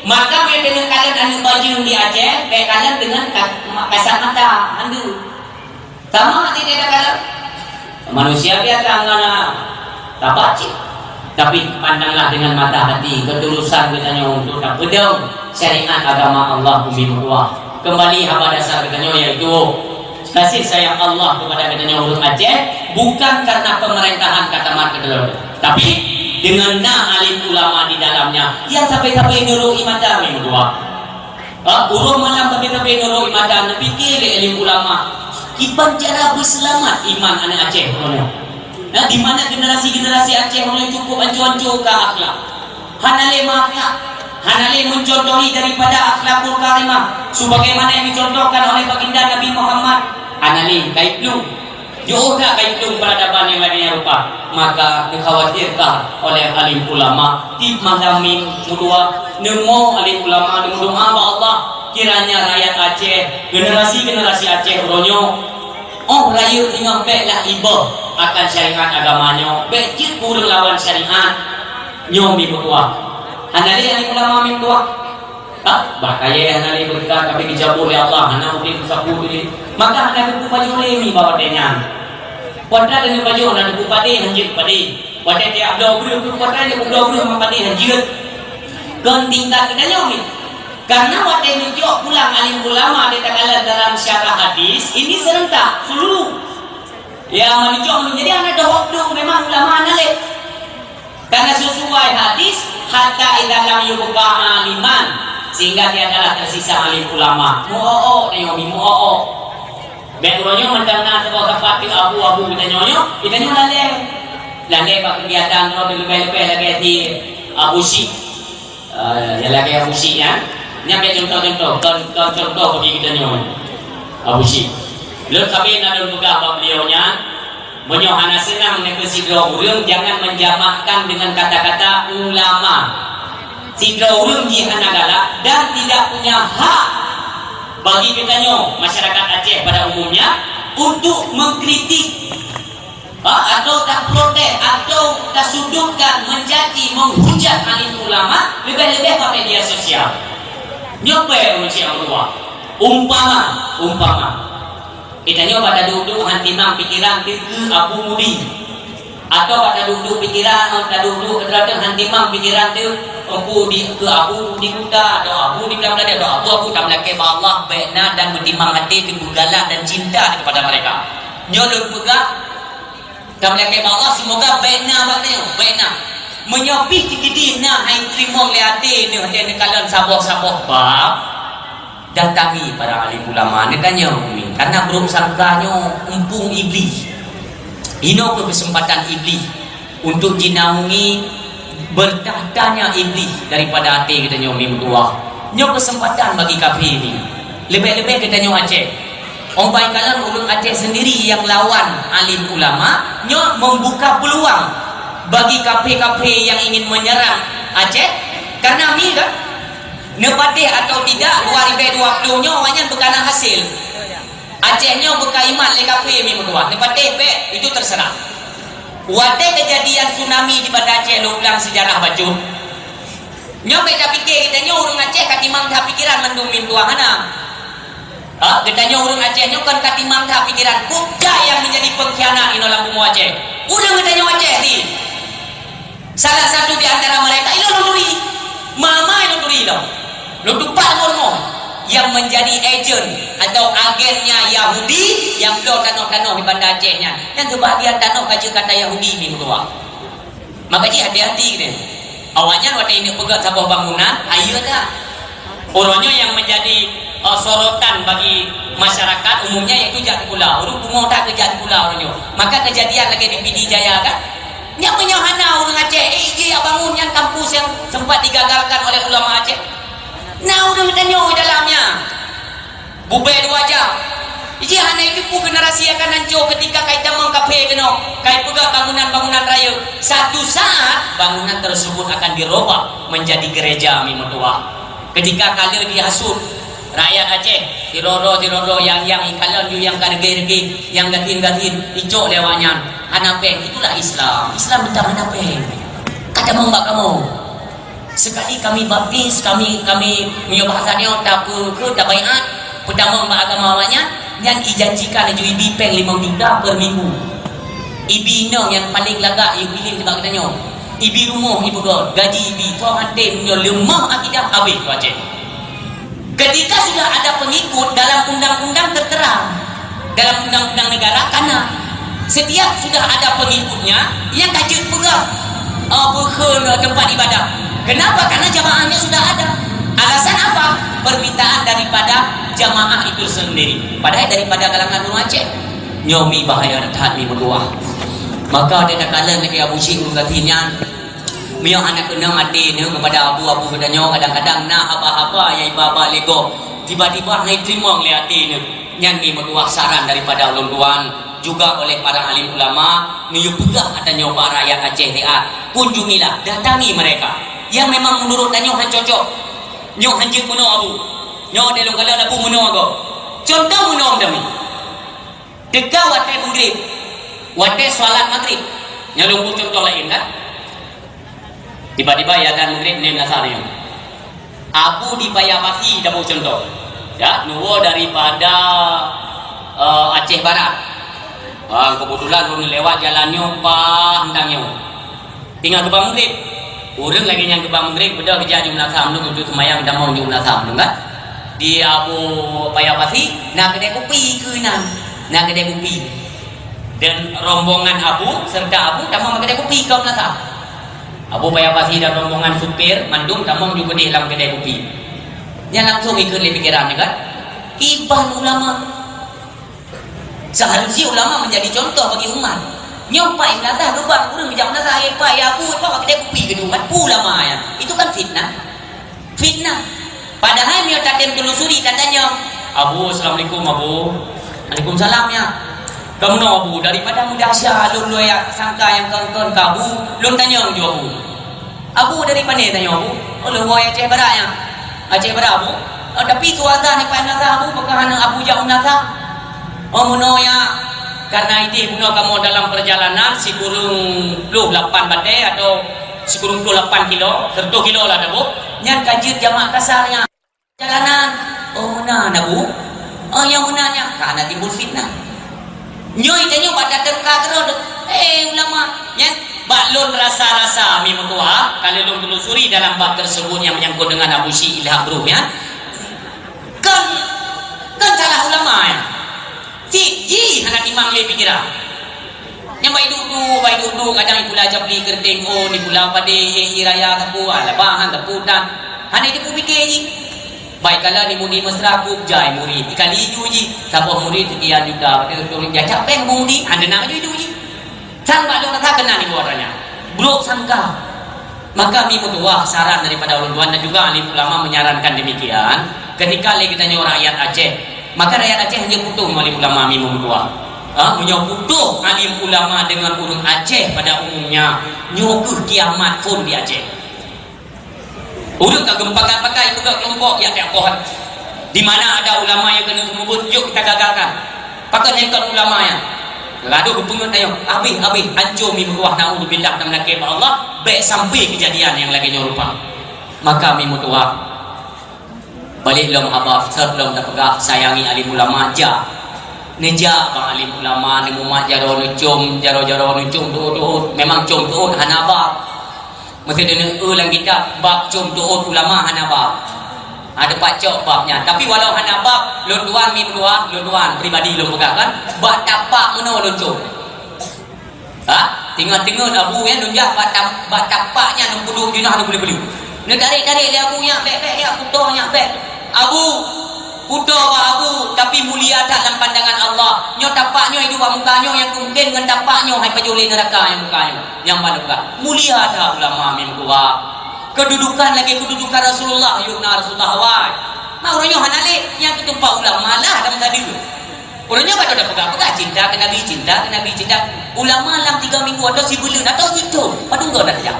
Maka meunyoe keuneuk kalon aneuëk bajeueng di Aceh, bèk kalon deungon ka-, kasat mata, mandum. Sama hati dia kalon. Manusia biasa ngon, ah, tabat cit. Tapi pandanglah dengan mata hati, ketulusan geutanyoe untuk tapeudong syariat agama Allah bumi meutuwah. Kembali haba dasar geutanyoe, yaitu kasih sayang Allah kepada geutanyoe ureuëng Aceh bukan karena pemerintahan ka tamat keudroe, tapi dengan na alim ulama di dalamnya yang sampai-sampai nurut mata bumi meutuwah. Ha, uroe malam tapi-tapi nurut mata, neupike lé alim ulama kiban cara beuseulamat iman aneuëk Aceh uroe nyoe. Nah, di mana generasi-generasi Aceh uroe nyoe cukup ancô-ancô ka akhlak. Hana lé meuakhlak, hana lé mencontohi daripada akhlakul karimah sebagaimana yang dicontohkan oleh baginda Nabi Muhammad. Hana lé, ka iplueng. Jiôh that ka iplueng peuradaban nyang lagée nyan rupa, maka dikhawatirkan oleh alim ulama. Tiep malam minggu dua, neumo alim ulama neumeudoá bak Allah, kiranya rakyat Aceh, generasi-generasi Aceh uroe nyoe, óh rayeuk singoh bèklah iboh akan syariat agama nyoe, bèk jeuet ureuëng lawan syariat nyoe minggu dua. Hana lé alim ulama minggu dua. Ha? Bah kayèe hana lé beureukat, tapi geucabut lé Allah, hana udeb meusapeue lé. Maka hana geupeupajoh lé mi bak watèe nyan. Kuadrat dan geupajoh na geupeupadé hanjeuet padé. Watèe tiap bloe breuh, kuadrat dan bloe breuh meupadé hanjeuet. Kon tingkat geutanyoe mi. Karena watèe neujok pulang alim ulama di takalon dalam syarah hadis, ini serentak, seluruh. Ya, meunijok, jadi hana dohok dong, memang ulama hana lé. Karena sesuai hadis, "Hatta idza lam yubqa aliman," sehingga tiadalah tersisa alim ulama. Mu'o'o, tengok ni, mu'o'o. Bèk uroe nyoe mantong na saboh sapat teu abu-abu geutanyoe nyoe, geutanyoe lalè. Lalè bak kegiatan droe leubeh-leubeh lagèe si Abu Syik. Eh, nyang lagèe Abu Syik nyan. Nyan bèk contoh-contoh, kon, kon contoh bagi geutanyoe. Abu Syik. Lôn sabe na lôn peugah bak beliau nyan, meunyoe hana seunang neukeu sidroe ureueng, jangan menjamakkan dengan kata-kata ulama. Sidroe ureueng jih hana galak dan tidak punya hak bagi geutanyoe, masyarakat Aceh pada umumnya, untuk mengkritik, ha, atau taprotes, atau tasudutkan, mencaci, menghujat alim ulama, leubeh-leubeh bak media sosial. Nyoe peue ureueng Aceh nyang meutuah? Umpama, umpama. Geutanyoe bak taduek-duek han timang pikeran teuh keu Abu Mudi. Atawa bak taduek-duek pikeran, taduek-duek keudroe han timang pikeran teuh, Abu di, keu Abu di Kuta, atawa Abu di Bangladesh, atawa Abu-Abu tameulakèe bak Allah, bèk na dan meutimang até teuh beugalak dan cinta kepada mereka. Nyoe lôn peugah, tameulakèe bak Allah, semoga bèk na bak nyoe, bèk na. Meunyoe pih teukeudi na hai teurimong lé até neuh, até neukalon saboh-saboh bab, datangi para alim ulama, neutanyong umi, karena buruk sangka nyoe umpung Iblih. Inoe keuh keuseumpatan Iblih untuk jinaungi beurtahtanya Iblih daripada até geutanyoe mi meutuwah. Nyoe keuseumpatan bagi kafé ni. Leubeh-leubeh geutanyoe Aceh. Ong bai kalon ureueng Aceh seundiri nyang lawan alim ulama, nyoe membuka peluang bagi kafé-kafé nyang ingin menyerang Aceh. Karena mi kan? Neupatéh atau tidak, dua ribèe dua ploh nyoe awaknyan beukana hasil. Aceh nyoe beukaimat lé kafé mi meutuah. Neupatéh bèk, itu terserah. Watèe keujadian tsunami di Banda Aceh, lôn ulang sejarah bacut. Nyoe bèk tapike geutanyoe ureueng Aceh ka timang that pikeran mandum mi meutuah hana. Ha, geutanyoe ureueng Aceh nyoe kon ka timang that pikeran. Peue nyang menjadi pengkhianat inoe lam bumoe Aceh? Ureueng geutanyoe Aceh ni. Salah satu di antara mereka, ilôn lôn turi. Mama ilôn turi lôn. Lôn tupat lôn rumoh. Yang menjadi ejen atau agennya Yahudi yang bloe tanoh-tanoh di Banda Aceh nyan. Nyan sebahagian tanoh ka jeuet keu Yahudi mi meutuah. Maka jih hati-hati deh. Awaknyan watèe inong peugöt saboh bangunan, ayeue that. Uroe nyoe yang menjadi, eh, sorotan bagi masyarakat umumnya yaitu jak sikula. Ureueng pungo that keu jak sikula uroe nyoe. Maka kejadian lagèe di Pidie Jaya kan? Nyan meunyoe hana ureueng Aceh, eh, ijih bangun nyan kampus yang sempat digagalkan oleh ulama Aceh. Na ureueng tanyoe dalam nyan. Bubé dua jam. Ijih hana ipeue generasi akan hanco ketika kai tamong kafé keunoe, kai peugah bangunan-bangunan rayeuk. Satu saat, bangunan tersebut akan dirobah menjadi gereja mi meutuah. Ketika ka lheueh dihasut rakyat Aceh, sidroe-droe, sidroe-droe, nyang, nyang ikalon ju nyang ka reugeh-reugeh, nyang gasien-gasien, icok lé awaknyan. Hana péng, itulah Islam. Islam teuntang hana péng. Ka tamong bak kamoe. Sekali kami baptis, kami, kami meunyoe bahasa nyoe tapeukeue, tabaiat, peutamong bak agama awaknyan, nyan ijanjikan laju ibi péng limong juta per minggu. Ibi inong nyang paleng lagak ipiléh nibak geutanyoe. Ibi rumoh ipeugöt, gaji ibi, soe até meunyoe leumoh akidah habéh tu Aceh. Ketika sudah ada pengikut, dalam undang-undang tertera, dalam undang-undang negara kana setiap sudah ada pengikutnya, nyang ka jeuet peugah, eh, peukheun, eh, tempat ibadah. Kenapa? Karena jamaahnya sudah ada. Alasan apa? Permintaan daripada jamaah itu sendiri. Padahal daripada kalangan ureueng Aceh. Nyoe mi bahaya that mi meutuah. Maka takalon lagèe Abu Syik Ulung Gati nyan, meunyoe hana keunong até neuh keupada abu-abu geutanyoe, kadang-kadang na haba-haba nyang iba-ba lé gob, tiba-tiba hana iteurimong lé até neuh. Nyan mi meutuah saran daripada ulôn tuan, juga oleh para alim ulama, meunyoe peugah ata nyoe bak rakyat Aceh siat, kunjungilah, datangi mereka yang memang menurut tanyoe han cocok. Nyoe han jeuet meunoe abu. Nyoe deh lôn kalon abu meunoe gob. Contoh meunoe tami. Teuka watèe Maghrib, watèe salat Maghrib. Nyan lôn bri contoh laén kan. Tiba-tiba ya azan Maghrib nem lasar nyoe. Abu di Paya Pasi, tabri contoh. Ya, neuwoe daripada, eh, Aceh Barat. Ah, kebetulan lôn lewat jalan nyoe, bah, hendang nyoe. Teungoh geuba Maghrib. Ureueng lagèe nyan geuba Maghrib, beudôh geujak ju meunasah mandum, untuk seumayang tamong ju meunasah mandum kan. Di Abu Paya Pasi, na keudè kupi keunan. Na keudè kupi. Dan rombongan Abu serta Abu tamong keudè kupi keu meunasah. Abu Paya Pasi dan rombongan supir mandum tamong ju keudéh lam keudè kupi. Nyan langsung ikheun lé pikeran nyoe kan. Iban ulama. Seharusnya ulama menjadi contoh bagi umat. Nyoe pai meunasah, geuba ureueng geujak meunasah, "Hai pai, ya Abu, pai bak keudè kupi keunoe kan." Peue ulama nyan? Itu kan fitnah. Fitnah. Padahai meunyoe tatem telusuri, tatanyong, "Abu, assalamualaikum, Abu." "Waalaikumsalam, ya." "Kamoe Abu, daripada mudah sya lôn lôn sangka nyang kon-kon keu Abu, lôn tanyong ju Abu." "Abu dari pane tanyoe, Abu?" "Oh, lôn woe Aceh Barat nyan." "Aceh Barat, Abu?" "Oh, tapi su azan nyoe pai meunasah, Abu, pakon hana Abu jak meunasah?" "Oh, meunoe ya, karena idéh bunoe kamoe dalam perjalanan sikureueng ploh lapan batèe atau sikureueng ploh lapan kilo, seratus kilo lah, Abu. Nyan ka jeuet jamak kasar nyan." Jalanan. Oh, meunan, Abu. Oh, nyang meunan nyan. Ka na timbul fitnah. Nyoe tanyoe bak tateuka keudroe, eh, ulama. Nyan, bak lôn rasa-rasa mi meutuah, kalau lôn telusuri dalam bab tersebut yang menyangkut dengan Abu Syik Ilham Ruh nyan, kon, kon salah ulama nyan. Cit jih hana timang lé pikeran. Nyang bai duek-duek, bai duek-duek, kadang ipula japli keureuteng ôn, ipula padé, ié-ié raya sapeue, ah, labahan sapeue tan. Hana jipeupiké jih. Bai kala di mudi mesra kup jai murit, ikali ju jih. Saboh murit sekian juta, padahai turun jacak péng mudi, hana na ju jih. Sang bak lôn rasa keunan ibu katanya. Buruk sangka. Maka mi meutuah saran daripada ulôn tuan dan juga alim ulama menyarankan demikian, ketika lé geutanyoe rakyat Aceh, maka rakyat Aceh hanya butuh ngon alim ulama mi meutuah. Ha, meunyoe butuh alim ulama dengan ureueng Aceh pada umumnya, nyoe keuh kiamat phon di Aceh. Ureuëng ka geupakat-pakat peugah kelompok jak tiap poh. Di mana ada ulama nyang keuneuk meubeuet, yuk kita gagalkan. Pakon nyang kon ulama nyan? Ladôm geupeungeut tanyoe, habéh-habéh, ancô mi meutuwah, naudzubillah, tameulakée bak Allah, bék sampai keujadian nyang lagée nyoe rupa. Maka mi meutuwah, balék lom haba, sot lom tapeugah, sayangi alim ulama, jak. Neujak bak alim ulama, neumumat jaroe, neucom jaroe-jaroe, neucom teuôt-teuôt. Memang com teuôt hana bab. Meusé taneuk eu lam kitab, bab com teuôt ulama hana bab. Ha, teupat cok bab nyan. Tapi walau hana bab, lôn tuan mi meutuwah, lôn tuan pribadi lôn peugah kan, bak tapak meunoe lôn com. Ha? Teungoh-teungoh abu nyan lôn jak bak tam-, bak tapak nyan lôn peuduek jeunah lôn peuleueh-peuleueh. Neutarek-tarek lé abu nyan, bék-bék ya, kuto nyan, bék. Abu, kuto bak abu, tapi mulia that lam pandangan Allah. Nyoe tapak nyoe iduek bak muka nyoe nyang keu mungken ngon tapak nyoe hai pajoh lé neuraka nyang muka nyoe. Nyang ban muka. Mulia that ulama mi meutuwah. Keududukan lagée keududukan Rasulullah, yuk na Rasulullah awai. Nah, ureuëng nyoe hana lé, nyang keu teumpat ulama lah lam tadi. Ureuëng nyoe ka tapeugah-peugah cinta keu Nabi, cinta keu Nabi, cinta. Ulama lam tiga minggu atau sibuleuen atau sithon, padum goe na tajak.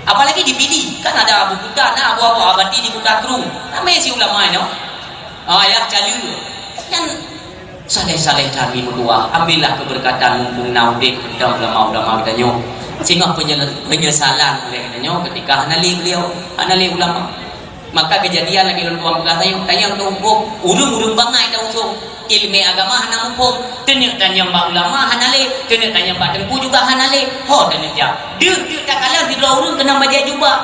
Apalagi di Pidie, kan ada Abu Kuta, na Abu Abu Abati di Kuta Krueng. Ramé si ulama nyoe. Ah, ya, calon. Nyan saleh-saleh kami meutuwah. Ambillah keberkatan mumpung na udeb teuntang ulama-ulama geutanyoe. Singoh penye-, penyesalan oleh geutanyoe ketika hana lé beliau, hana lé ulama. Maka keujadian lagée lôn tuan peugah tanyong, tanyong teuhuköm, ureuëng-ureuëng bangai tausong. Iéleumé agama hana muphom, teuneuk tanyong bak ulama hana lé, teuneuk tanyong bak teungku juga hana lé. Ho teuneuk jak. Deuh, deuh takalon sidroe ureuëng keunong bajée jubah.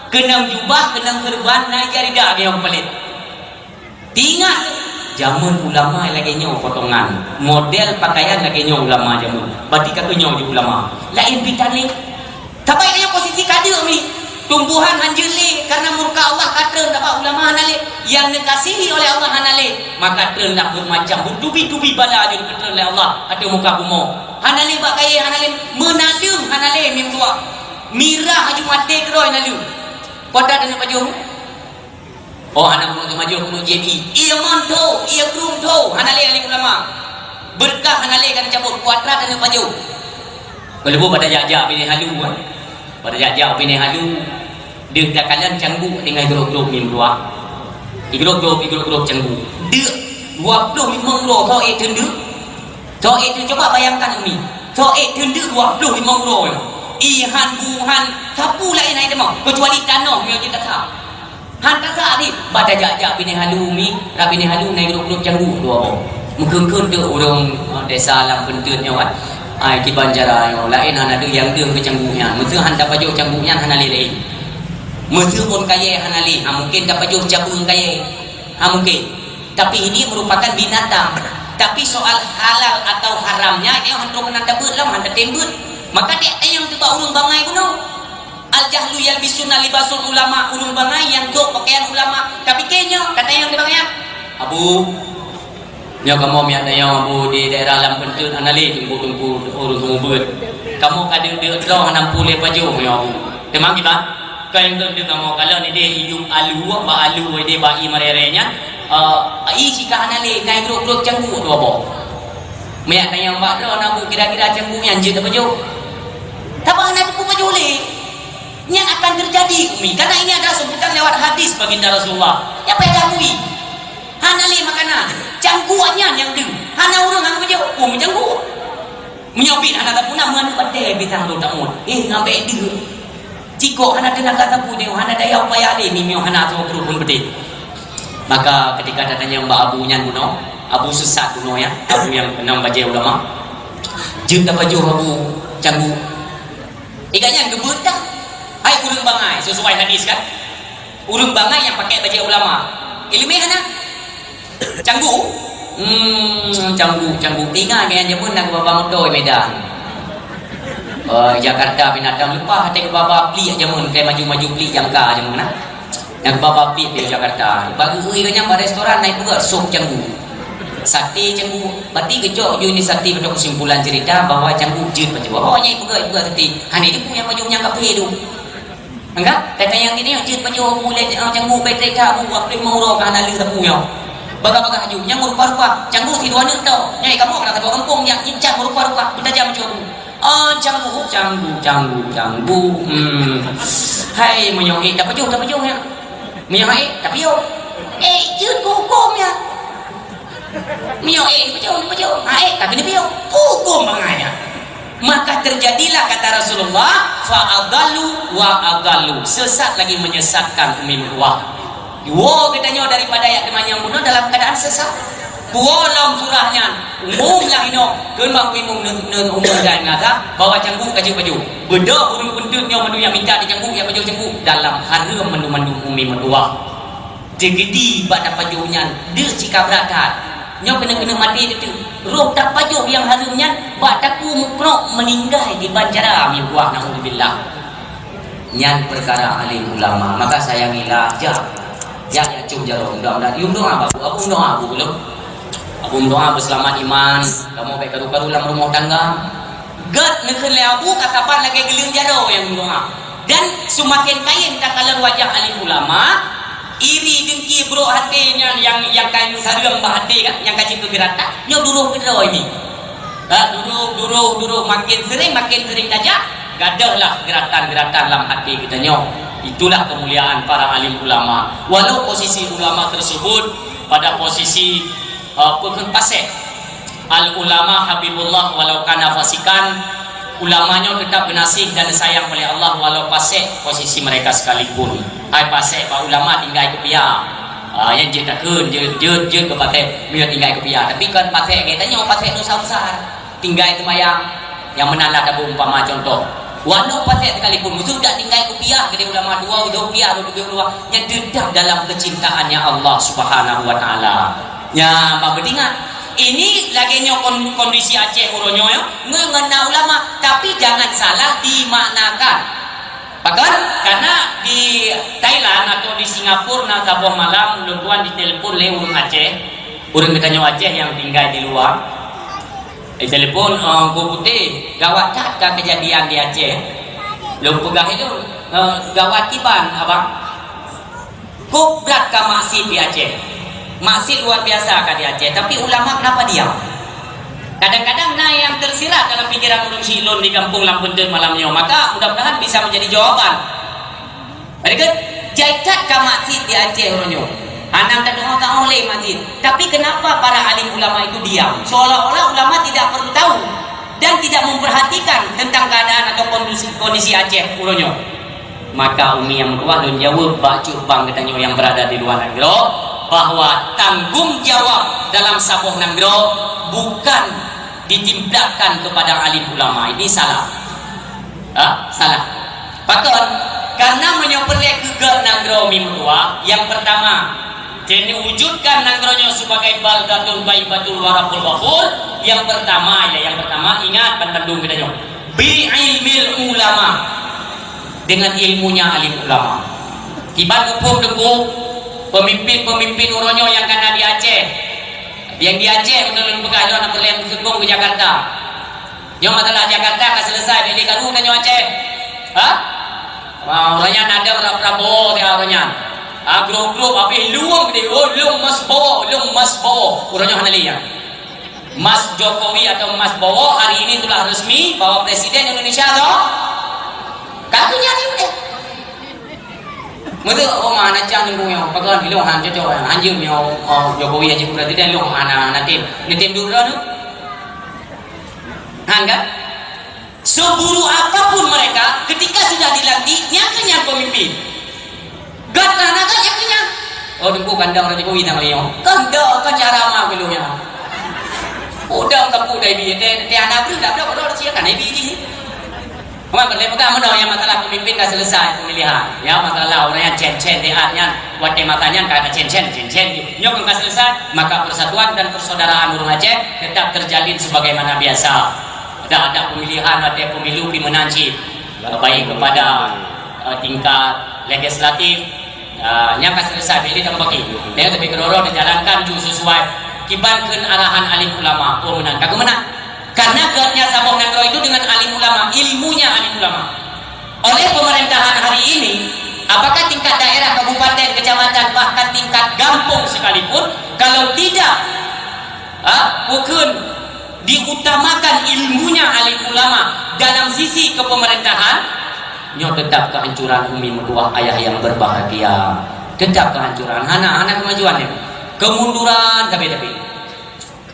Keunong jubah, keunong keureuban, na ija rida geuh nyang palét. Ingat, jameun ulama lagée nyoe potongan. Model pakaian lagée nyoe ulama jameun. Berarti ka keuh nyoe jeuet ulama. Laén pih tan lé. Tapi nyoe posisi ka deuek mi. Tumbuhan han jeuet lé, karena murka Allah ka treun, sabab ulama hana lé. Nyang neukasihi oleh Allah hana lé, maka treun dah beumacam, beutubi-tubi bala jeuet geutreun lé Allah ateueh muka bumoe. Hana lé bak kayée, hana lé meunaleueng, hana lé meutuah. Mirah aju maté keudroe naleueng. Kota dan pajoh. Oh, hana keuneuk teumajoh keuneuk J B. Ié mon tho, ié krueng tho, hana lé alim ulama. Beureukat hana lé ka neucabot, kuatra taneuk pajoh. Keuleubeh pada jak-jak binéh halu, eh. Pada jak-jak binéh halu, deuh takalon cangguek tinggai grôp-grôp meutuah. Igrôp-grôp, igrôp-grôp cangguek. Deuh dua ploh limong uroe tho ék teundeuk. Tho ék teundeuk, coba bayangkan, Umi. Tho ék teundeuk dua ploh limong uroe. Ié han bu han, sapeue laén hana teuma, keucuali tanoh nyang jitata. Han tasa di, bak tajak-jak binéh halu mi, rab binéh halu na igrôp-grôp cangguek dua boh. Meukeun-keun teuk ureuëng, eh, desa lam peunteut nyoe kan. Ai kiban cara nyoe, laén hana deuh nyang deuh keu cangguek nyan. Meuseu han tapajoh cangguek nyan hana lé laén. Meuseu phon kayée hana lé, ha mungken tapajoh cabeueng kayée. Ha mungken. Tapi ini merupakan binatang. Tapi soal halal atau haramnya, nyoe han troh keunan tabeuet lom, han tatem beuet. Maka tiep tayang teuh bak ureuëng bangai bunoe. Al-jahlu yalbisunal libasul ulama, ureuëng bangai nyang gok pakaian ulama. Tapi keu nyoe, ka tanyong di bangai, "Abu, nyoe kamoe miet tanyong, Abu, di daerah lam peunteut hana lé teungku-teungku ureuëng seumeubeuet. Kamoe ka deuek-deuek droe hana pulé pajoh nyoe, Abu." Teuma kiban? Ka nyang teuk kamoe kalon idéh idup alu, bak alu idéh bak ié marée-rée nyan, eh, ié sika hana lé, na igrôp-grôp cangguek dua boh. Miet tanyong bak droe, "Abu, kira-kira cangguek nyan jeuet tapajoh?" Tapi hana teupeu pajoh lé. Nyan akan terjadi, Umi, karena ini adalah sebutan lewat hadis baginda Rasulullah. Nyang payah takui. Hana lé makanan. Cangguek nyan nyang deuh. Hana ureuëng han geupajoh, oh, meucangguek. Meunyoe biet hana tapuna, meuaneuk batée pisang tu tamut. Eh, ngambek deuh. Cikok hana teunaga sapeue deh, hana daya upaya lé, mimioh hana soe peuruphon beudeh. Maka ketika tatanyong bak abu nyan bunoe, abu sesat bunoe ya, abu nyang keunong bajée ulama. Jeuet tapajoh abu cangguek. Iga nyan geubeuet dah. Hai ureuëng bangai, sesuai hadis kan? Ureuëng bangai nyang pakai bajée ulama. Iéleumé hana? Cangguek? Hmm, cangguek, cangguek. Ingat nyan jameun na geubaba moto di Medan. Oh, Jakarta binatang leupah até geubaba pliek jameun, kai maju-maju pliek jangka jameun na. Nyang ba-ba pih di Jakarta. Bak geue-geue nyan bak restoran na ipeugah sop canggu. Sate canggu. Berarti geucok ju ni sate beutôi kesimpulan cerita bahwa canggu jeuet pajoh. Oh, nyan ipeugah, ipeugah sate. Hana ipeugah nyang pajoh nyang kaphé tu. Enggak? Kata nyang ini jeuet pajoh mulai, eh, canggu baik cerita bu, waktu mau roh ka hana leuh sapu nyoe. Bagah-bagah aju. Nyang rupa-rupa. Canggu si dua neuk tau. Nyai kamoe kena satu kampung nyang incang rupa-rupa. Beutajam aju aku. Oh, canggu, canggu, canggu, canggu. Hmm. Hai, meunyoe ék tapajoh, tapajoh nyan. Meunyoe ék, tapiôh. Ék jeuet keu hukôm nyan. Meunyoe ék tapajoh, tapajoh. Ha, ék ka keuneuk piôh. Hukôm bangai nyan. Maka terjadilah kata Rasulullah, "Fa adallu wa adallu." Sesat lagi menyesatkan, umi meutuah. Woe geutanyoe daripada ayat teumanyong bunoe dalam keadaan sesat. Puwoe lom surah nyan, umum lah inoe, kheun bak umum neu-, neu-, umum dan ngata bahwa canggu ka jeuet pajoh. Beudôh ureueng peunteuk nyoe mandum nyang mita di canggu, nyang pajoh canggu dalam hareuem mandum-mandum, umi meutuah. Teukeudi bak tapajoh nyan deuk cika brat that. Nyoe keuneuk-keuneuk maté teuh. Roh tapajoh nyang hareuem nyan bak takue meukrok meuninggai di bancara, umi meutuah, naudzubillah. Nyan peukara alim ulama, maka sayangilah, jak. Jak, jak cum jaroe, mudah-mudahan. Yum doa, Abu, Abu doa, Abu, belum? Abu doa beuseulamat iman, kamoe bèk karu-karu lam rumoh tangga. Gèt neukheun lé Abu, ka saban lagèe geuleuen jaroe nyang doa. Dan seumaken kayém takalon wajah alim ulama, iri deungki brok até nyan nyang, nyang ka sareuem bak até kan, nyang ka jeuet keu geuratan, nyoe duroh keudroe ini. Ha, duroh, duroh, duroh, makin sering, makin sering tajak, gadôhlah geuratan-geuratan lam até geutanyoe. Itulah kemuliaan para alim ulama. Walau posisi ulama tersebut pada posisi, eh, peukheun pasék. Al ulama habibullah walau kana fasikan. Ulama nyoe tetap geunaséh dan disayang oleh Allah walau pasék posisi mereka sekalipun. Hai pasék bak ulama tinggai keu piah. Ah, nyan jeuet takheun, jeuet, jeuet, jeuet keu pasék, meunyoe tinggai keu piah. Tapi kon pasék geutanyoe, pasék dosa besar. Tinggai seumayang, nyang meunan lah tabeuumpama contoh. Walau pasék sekalipun, meuseudah tinggai keu piah, keu ulama dua, dua piah, dua piah, dua, nyan tetap dalam kecintaannya Allah Subhanahu wa Taala. Nyan, bak beutingat. Ini lagèe nyoe kon-, kondisi Aceh uroe nyoe, ya. Ngon, ngon na ulama, tapi jangan salah dimaknakan. Pakon? Karena di Thailand atau di Singapura na saboh malam lôn tuan ditelepon lé ureueng Aceh. Ureueng geutanyoe Aceh nyang tinggai di luwa. Eh, telepon, eh, Guru Putéh, gawat that ka keujadian di Aceh. Lôn peugah ilôn, eh, gawat kiban, Abang. Kok brat ka maksiet di Aceh. Maksiet luar biasa ka di Aceh, tapi ulama kenapa diam? Kadang-kadang na nyang tersirat dalam pikiran ureueng si ilôn di gampông lam peunteun malam nyoe, maka mudah-mudahan bisa menjadi jawaban. Jadi kan, jai that ka maksiet di Aceh uroe nyoe. Hana tadeungoe ka óh lé maksiet. Tapi kenapa para alim ulama itu diam? Seolah-olah ulama tidak perlu tahu dan tidak memperhatikan tentang keadaan atau kondisi, kondisi Aceh uroe nyoe. Maka umi nyang meutuah, lôn jaweueb bak cut bang geutanyoe nyang berada di luwa nanggroe, bahwa tanggung jawab dalam saboh nanggroe bukan ditimplakkan kepada alim ulama. Ini salah. Ha? Salah. Pakon? Karena meunyoe peureulèe keu gèt nanggroe umi meutuah, nyang pertama, jadi wujudkan nanggroe nyoe sebagai baldatun thayyibatun wa rabbun ghafur. Nyang pertama, ya, nyang pertama, ingat ban bandum geutanyoe. Bi ilmil ulama. Dengan ilmunya alim ulama. Kiban muphom Teungku, pemimpin-pemimpin uroe nyoe nyang ka na di Aceh. Nyang di Aceh, beutôi lôn peugah, lôn hana peureulèe meuseukong keu Jakarta. Nyoe masalah Jakarta ka selesai, bèk lé karu tanyoe Aceh. Ha? Wah, uroe nyan na deuh Pra-, Prabowo siat uroe nyan. Ah, grup-grup habéh luwang deh, oh, lôn mas Bowo, lôn mas Bowo. Uroe nyoe hana lé nyan. Mas Jokowi atau Mas Bowo hari ini telah resmi bahwa Presiden Indonesia adalah kaki nyari deh. Meuteuk, oh, mana cang nunggu nyoe, pakon ilong han cocok, han jeuem nyoe, oh, Jokowi jadi presiden, ilong hana, hana tem. Ni tem dulu tu. Han kan? Seburuk apapun mereka, ketika sudah dilantik, nyan keuh nyan pemimpin. Gata na gata nyan keuh nyan. Oh, Teungku kandang Raja Jokowi tang liyong. Kandang ka cara ma geuluh nyan. Udang kapu dai bi, teh, teh anak bru dak dak dak sia kan dai bi ji. Cuma boleh pegang mana yang masalah pemimpin dah selesai pemilihan. Ya, masalah orang yang cen-cen lihat nyan, buat mata nyan ka ada cen-cen, cen-cen. Nyoe kan ka selesai, maka persatuan dan persaudaraan urang Aceh tetap terjalin sebagaimana biasa. Ada, ada pemilihan, ada pemilu pi menang cit. Baik kepada, eh, tingkat legislatif, ah, nyang ka selesai, jadi tambah bagi. Tapi keudroe-droe dijalankan ju sesuai. Kiban kheun arahan alim ulama, oh, menang. Ka menang. Karena gobnyan saboh nanggroe itu dengan alim ulama, ilmunya alim ulama. Oleh pemerintahan hari ini, apakah tingkat daerah, kabupaten, kecamatan, bahkan tingkat gampong sekalipun, kalau tidak, ha, bukon diutamakan ilmunya alim ulama, Dalam sisi kepemerintahan, nyoe tetap kehancuran Umi Meutuah, ayah yang berbahagia. Tetap kehancuran. Hana, hana kemajuan nyoe. Kemunduran tapi-tapi.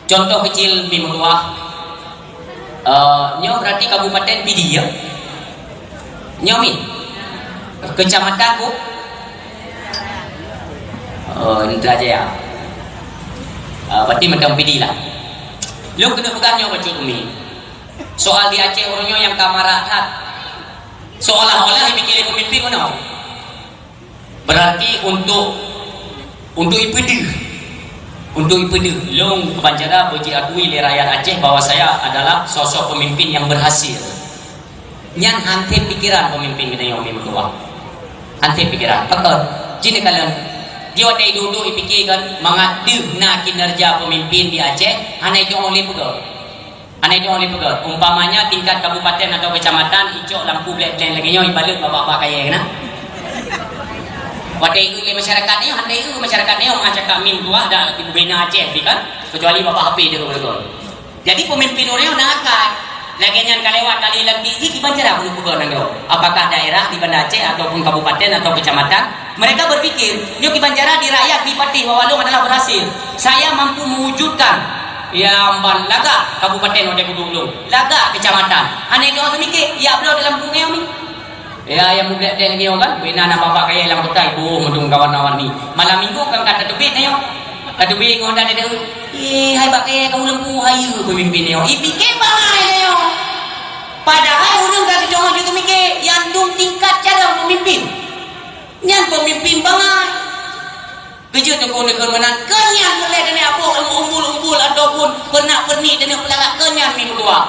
Contoh kecil Umi Meutuah. Eh, nyoe berarti Kabupaten Pidie, ya? Nyoe, Mi? Kecamatan, Bu? Oh, Indrajaya. Eh, berarti mantong Pidie lah. Lôn keuneuk peugah nyoe bacut, Umi. Soal di Aceh uroe nyoe nyang ka marak that. Seolah-olah dipikir lé pemimpin meunoe. Berarti untuk, untuk ipeudeuh. Untuk ipeudeuh. Lôn keubancara beujiakui lé rakyat Aceh bahwa saya adalah sosok pemimpin yang berhasil. Nyan han sép pikeran pemimpin geutanyoe, Umi Meutuah. Han sép pikeran. Pakon? Jih neukalon. Di watèe duek-duek ipike kan, mangat deuh na kinerja pemimpin di Aceh, hana itu'oh lé peugah. Hana itu'oh lé peugah. Umpamanya tingkat kabupaten atau kecamatan, icok lampu blek-blek lagèe nyoe, ibalot bak-bak kayèe keunan. Watèe ieu lé masyarakat nyoe, han teuieu masyarakat nyoe, meucakap Umi Meutuah dak di bubena Aceh di kan, kecuali bak-bak H P deungon-deungon. Jadi pemimpin ureueng na akai. Lagèe nyan ka lewat kali lam T V, kiban cara keuneuk peugah nanggroe. Apakah daerah di Banda Aceh ataupun kabupaten atau kecamatan, mereka berpikir, nyoe kiban cara di rakyat, di patéh bahwa lôn adalah berhasil. Saya mampu mewujudkan, ya, ban lagak kabupaten watèe kuduek lôn, lagak kecamatan. Hana itu'oh teumike, ya bloe dalam punggèe mi. Ya, nyang mublek-blek lagèe nyoe kan, bubena na bak-bak kayèe lam kota, boh meudong ka warna-warni. Malam minggu kan ka tateubiet nyoe. Tateubiet ngon dak deudeuh. Eh, hai bak kayèe ka ulôn pu, hai pemimpin nyoe. Ipike bangai nyoe. Padahai ureueng ka geudeungoe jeuet teumike, nyan dum tingkat calon pemimpin. Nyan pemimpin bangai. Keujeuet teungku neukheun meunan, keu nyan peureulèe taneuk abôh umbul-umbul ataupun peurenak-peurenik taneuk peulalak, keu nyan Umi Meutuah.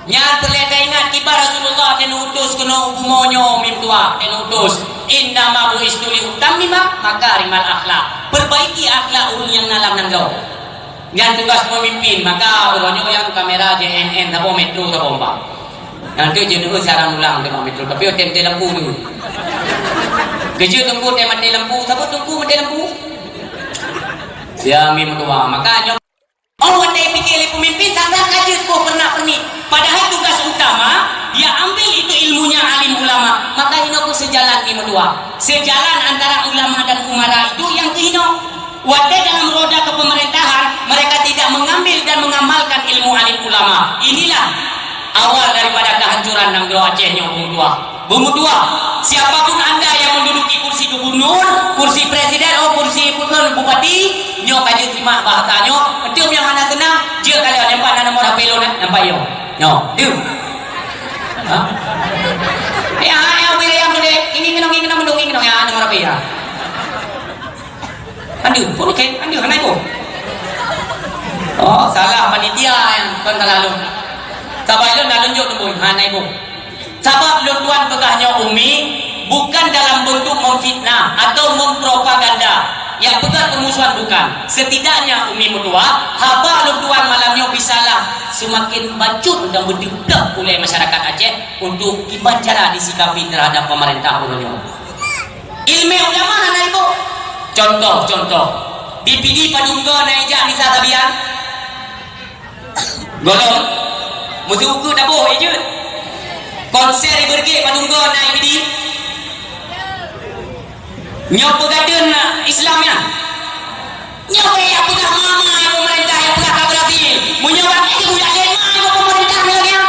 Nyan peureulèe taingat kiban Rasulullah taneuk utus keunoe u bumoe nyoe, Umi Meutuah, taneuk utus, "Innama bu'istu liutammima makarimal akhlak." Perbaiki akhlak ureueng nyang na lam nanggroe. Nyan tugas pemimpin, maka uroe nyoe nyang kamera J N N saboh, Metro saboh, umpama. Nyan tu jeuet neueu siaran ulang teuma Metro, tapi watèe maté lampu tu. Keujeuet teungku watèe maté lampu, saboh teungku maté lampu. Sia Umi Meutuah, maka nyoe. Oh, watèe pike lé pemimpin, sang-sang ka jeuet boh peurenak-peurenik. Padahai tugas utama, ya ambil itu ilmunya alim ulama. Maka inoe keuh seujalan Umi Meutuah. Seujalan antara ulama dan umara itu nyang keuh inoe. Watèe dalam roda kepemerintahan, mereka tidak mengambil dan mengamalkan ilmu alim ulama. Inilah awal daripada kehancuran nanggroe Aceh nyoe, Bu Meutuah. Bu Meutuah, siapapun anda yang menduduki kursi gubernur, kursi presiden, oh, kursi bupati, nyoe ka jeuet simak bahasa nyoe. Enteuk nyang hana seunang, jeuet ka lewat, nampak na nomor H P lôn, eh? Nampak yo. Nyoe, deuh. Ha? Ya, ya, wilayah meunan. Ini keunoe, ini keunoe, ini keunoe, ya, nomor H P ya. Aduh, pun kan, aduh, hana iboh. Oh, salah panitia nyang kon salah lôn. Saban lôn dah lôn jok teumbôi, hana iboh. Sabab lôn tuan peugah nyoe Umi, bukan dalam bentuk memfitnah atau mempropaganda. Ya, peugah permusuhan bukan. Setidaknya Umi Meutuah, haba lôn tuan malam nyoe bisalah seumaken bacut dan beudeuh-deuh ulèe masyarakat Aceh untuk kiban cara disikapi terhadap pemerintah uroe nyoe. Ileumèe ulama hana iboh. Contoh, contoh. Di Pidie padum goe na ijak misa sabian? Gohlom. Meusiukeue taboh, eh, jeuet. Konser ibeureuguek padum goe na i Pidie? Nyoe peugateun Islam nyan. Nyoe payah peugah ma-ma nyang peumeurintah nyang peugah ka beurhasil. Meunyoe bak ék teubudak lé ma nyang peumeurintah nyoe nyan.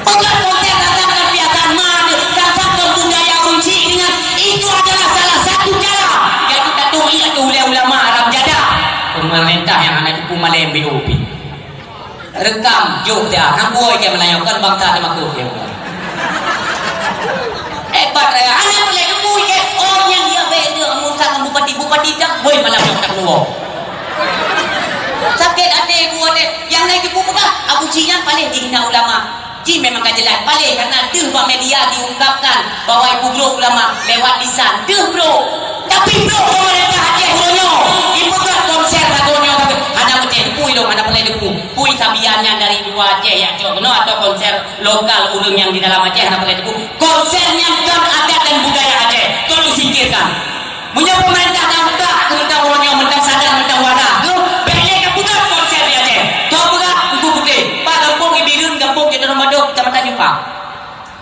Peugah konten tentang kebiasaan ma tu, tentang budaya ureueng chik nyan, itu adalah salah satu cara. Yaitu tateubiet keu ulèe ulama haram jadah. Peumeurintah nyang hana jipeue malèe B O P. Reukam, jok dia. Hana buet ikei meulayeue, kon bansa teumakot ikei. Hebat raya. Hana peureulèe teupeu ikei. Oh, nyang dia bèk dia meurusakkan bupati. Bupati dak boi malam nyoe dak keuluwa. Sakét até gua deh. Nyang laén teupeu peugah, Abu Cik nyan paléh dihina ulama. Jih memang ka jelas paléh, karena deuh bak media diungkapkan bahwa ipeubroe ulama lewat lisan. Deuh broe. Tapi brok peumeurintah Aceh uroe nyoe, ipeugah konser lagu nyoe, hana peureulèe teupeu ilong, hana peureulèe teupeu. Peue sabian nyan dari luwa Aceh jak cok keunoe atau konser lokal ureueng nyang di dalam Aceh hana peureulèe teupeu. Konser nyan kon adat dan budaya Aceh. Tolong singkirkan. Meunyoe peumeurintah na utak keu mantong uroe nyoe, mantong sadar, mantong waras, bèk lé kapeugah konser di Aceh. Keu peugah Teungku Putéh, bak gampông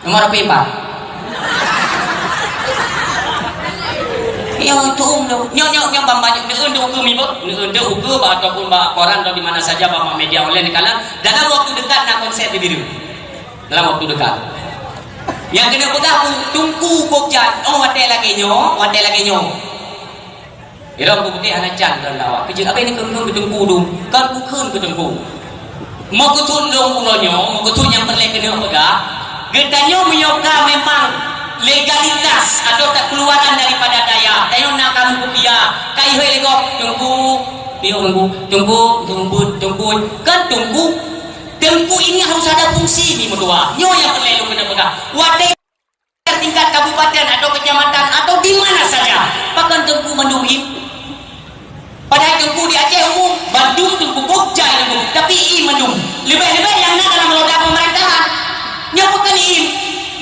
Nomor berapa, Pak? Nyoe tuum tu. Nyoe, nyoe, nyoe bang banyak. Neueu deuh ukeue mibeuet, neueu deuh ukeue bak ataupun bak koran atau di mana saja bak media online dikalam. Dalam waktu dekat na konser di Bireuen. Dalam waktu dekat. Nyang keuneuk peugah Teungku Gobjat, oh, watèe lagèe nyoe, watèe lagèe nyoe. Irong putih hana can dalam dakwah. Keu jeuet abéh ni keu teungku dum, kon kukheun keu teungku. Meukeusut lôn uroe nyoe, meukeusut nyang peureulèe keuneuk peugah, geutanyoe meunyoe ka memang legalitas atau tak keluaran daripada dayah, tanyoe na ka meukupiah, ka ihôi lé gob, teungku, piôh teungku, teungku, teungku, teungku, kan teungku. Teungku ini harus ada fungsi ni meutuah. Nyoe nyang peureulèe lôn keuneuk peugah. Watèe tingkat kabupaten atau kecamatan atau di mana saja, pakon teungku mandum im. Padahai teungku di Aceh umum, bandum teungku kok jai teungku, tapi im mandum. Leubeh-leubeh nyang na dalam roda pemerintahan. Nyoe pakon im.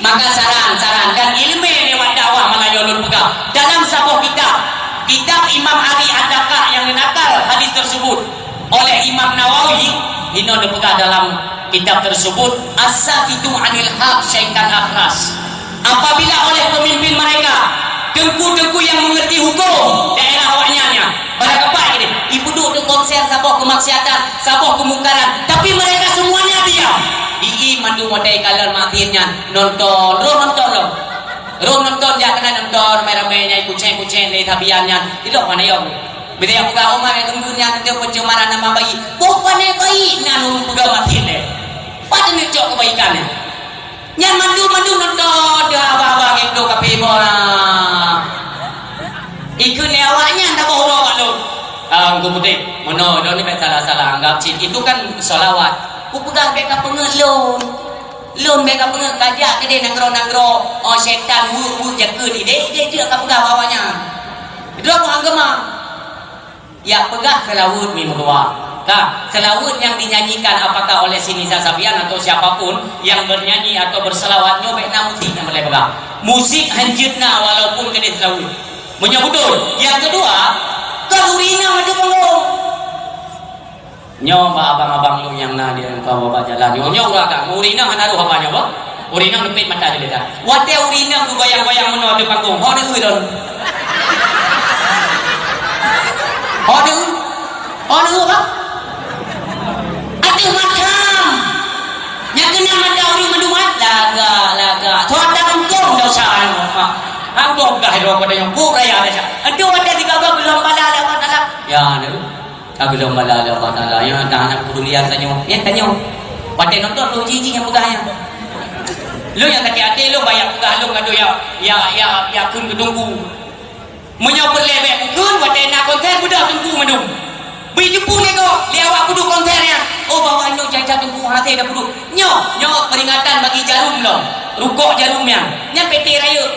Maka saran-saran dan ileumèe lewat dakwah malam nyoe lôn peugah dalam saboh kitab. Kitab Imam Ali Ad-Daqqaq nyang neunakal hadis tersebut oleh Imam Nawawi, hino neupeugah dalam kitab tersebut, "As-sakitu anil haq syaitan akhras." Apabila oleh pemimpin mereka, teungku-teungku yang mengerti hukum daerah awaknyan nyan, pada kepai gini, ipeuduek di konser saboh kemaksiatan, saboh kemungkaran, tapi mereka semuanya diam. Di i mandum watèe kalon maksiat nyan, nonton, roh nonton lom. Roh nonton jak keunan nonton ramè-ramè nyan, kucéng-kucéng lé sabian nyan. Ilok mana yom. Bila nyang peugah umat nyang teunggu nyan teuntèe pencemaran nama baik. Bukan yang baik nan ureueng peugah masin deh. Pat neucok kebaikan nyan. Nyan mandum-mandum nonton deuh abang-abang nyang dok kape boh na. Ikut lé awak nyan dah boh uroe bak lôn. Ah, Teungku Putéh, meunoe lôn ni bèk salah-salah anggap cit. Itu kan sholawat. Kupeugah bèk ka peungeut lôn. Lôn bèk ka peungeut ka jak keudeh nanggroe-nanggroe, oh, syaitan weuek-weuek jakeuet idéh-idéh jeuet ka peugah bak awaknyan. Droe agama. Ya peugah seulaweuet mi meutuah. Ka, seulaweuet nyang dinyanyikan apakah oleh si Nisa Sabian atau siapa pun yang bernyanyi atau berselawat nyoe bèk na musik nyang peureulèe peugah. Musik hanjeuet na walaupun keudeh seulaweuet. Meunyoe beutôi. Nyang keudua, kon ureueng inong ateueh panggong. Nyoe bak abang-abang lôn nyang na di muka bak jalan. Nyoe, nyoe ureueng agam. Ureueng inong hana roh haba nyoe, bah. Ureueng inong neupet mata jeuet dah. Watèe ureueng inong geugoyang-goyang meunoe ateueh panggong. Ho neueu lôn. Ho neueu. Ho neueu, bah. Ateueh makam. Nyang keunong mata ureueng mandum, ah. Lagak, lagak. Soe ata untung dosa nyoe. Ha. Hang boh gah droe pada nyoe. Kok raya desya. Ateueh watèe digabah geulom bala lé Allah Taala. Ya, neueu. Ka geulom bala lé Allah Taala, ya, dah hana peudulian tanyoe. Ya, tanyoe. Watèe nonton lôn jiji nyang peugah nyan. Lôn nyang sakét até lôn bak jak peugah lôn gadoh ya, ya, ya, ya kheun keu teungku. Meunyoe peureulèe bèk kukheun, watèe na konser beudôh teungku mandum. Bri jipeu lé gob, lé awak peuduek konser nyan. Oh, bahwa nyoe jai-jai teungku hase dah peuduek. Nyoe, nyoe peringatan bagi jarum lom. Rukok jarum nyan. Nyan P T Rayeuk.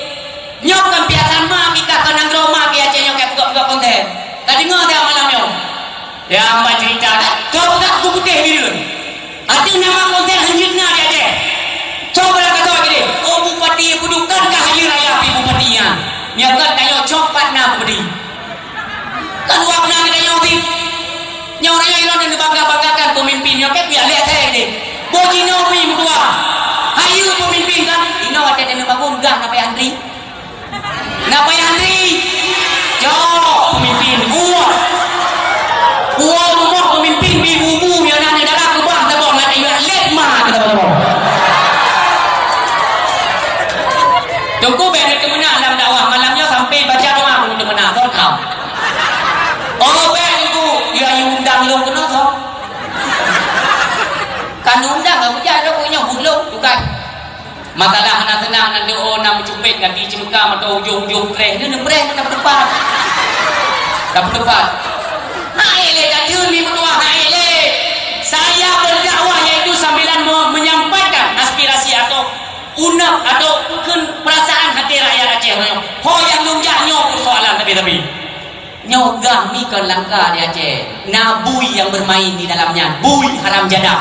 Nyoe kon piasan ma kita keu nanggroe ma keu Aceh nyoe ka peugah-peugah konser. Ka deungoe dak malam nyoe? Ya, hamba cerita kan? Kau peugah Teungku Putéh Bireuen. Ateueh nama konser hanjeuet na di Aceh. Coba ka kata gini, oh, bupati peudukan ka haji raya pi bupati nyan. Nyoe kan tanyoe cok pat na bupati. Kan wak na geutanyoe pih. Nyoe raya ilôn dan bangga-banggakan pemimpin nyoe, kan, biar lihat saya gini. Boh jinoe pih meutuah. Hayeue pemimpin kan? Inoe watèe tanyoe bangun gah na payah antri. Na payah antri. Cok pemimpin. Uwah. Uwah rumoh pemimpin bi bubu nyang na di dalam keubah tabong ngat ayue lét ma kita tabong. Teungku bèk neuteumeunak lam dakwah malam nyoe sampai baca doa pun neuteumeunak. Soe tau? Oh, bèk Teungku, ya, ya undang lôn keunoe, soe? Kan undang, aku jak lôn, nyoe bulong, bukan. Masalah hana seunang, nan doa, nan meucupet, gaki ceumeuka, mata ujong-ujong preh, ni, ni preh, ni, tak berdepan. Tak berdepan. Hai, lé, tak jeuet, ni, meutuah, hai, lé. Saya berdakwah, yaitu sambilan me-, menyampaikan aspirasi atau unek atau ke-, perasaan hati rakyat Aceh. Ho nyang lôn jak nyoe persoalan tapi-tapi. Nyoe gah mi kon langka di Aceh. Na bui nyang bermain di dalam nyan. Bui haram jadah.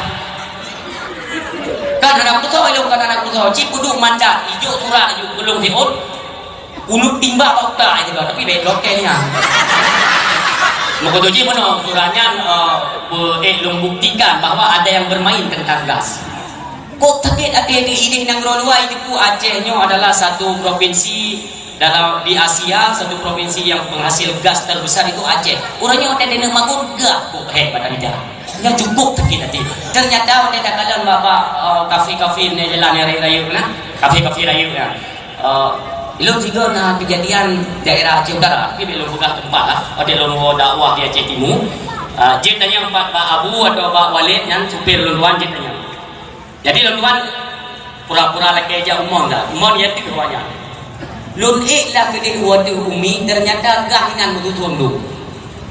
Kan hana peusoe ilong, kan hana peusoe. Cit peuduek mandat, ijok surat ijok belum siot. Uneuk timbak bak utak itu, tapi bèk bloke nyan. Meukeujeuet jih bunoe surat nyan, eh, be-, eh, lôn buktikan bahwa ada yang bermain tentang gas. Kok sakét até di idéh nanggroe luwa, itu Aceh nyoe adalah satu provinsi dalam, di Asia, satu provinsi yang penghasil gas terbesar itu Aceh. Ureueng nyoe teuh neuk magun gah kok hék badan ija. Nyoe cukup sakét até. Ternyata watèe takalon bak, bak, eh, kafe-kafe nyang jalan nyang rayeuk-rayeuk na, kafe-kafe rayeuk na. Eh, lôn sigoe na kejadian daerah Aceh Utara, tapi lôn peugah teumpat lah. Watèe lôn woe dakwah di Aceh Timu, eh, jeuet tanyong bak, bak Abu atau bak Walid nyan, supir lôn tuan jeuet tanyong. Jadi lôn tuan pura-pura lakèe jak u mon dah. U mon ya teuh awak nyan. Lôn ék lah keudéh u ateueh umi, ternyata gah inan meututhôn dum.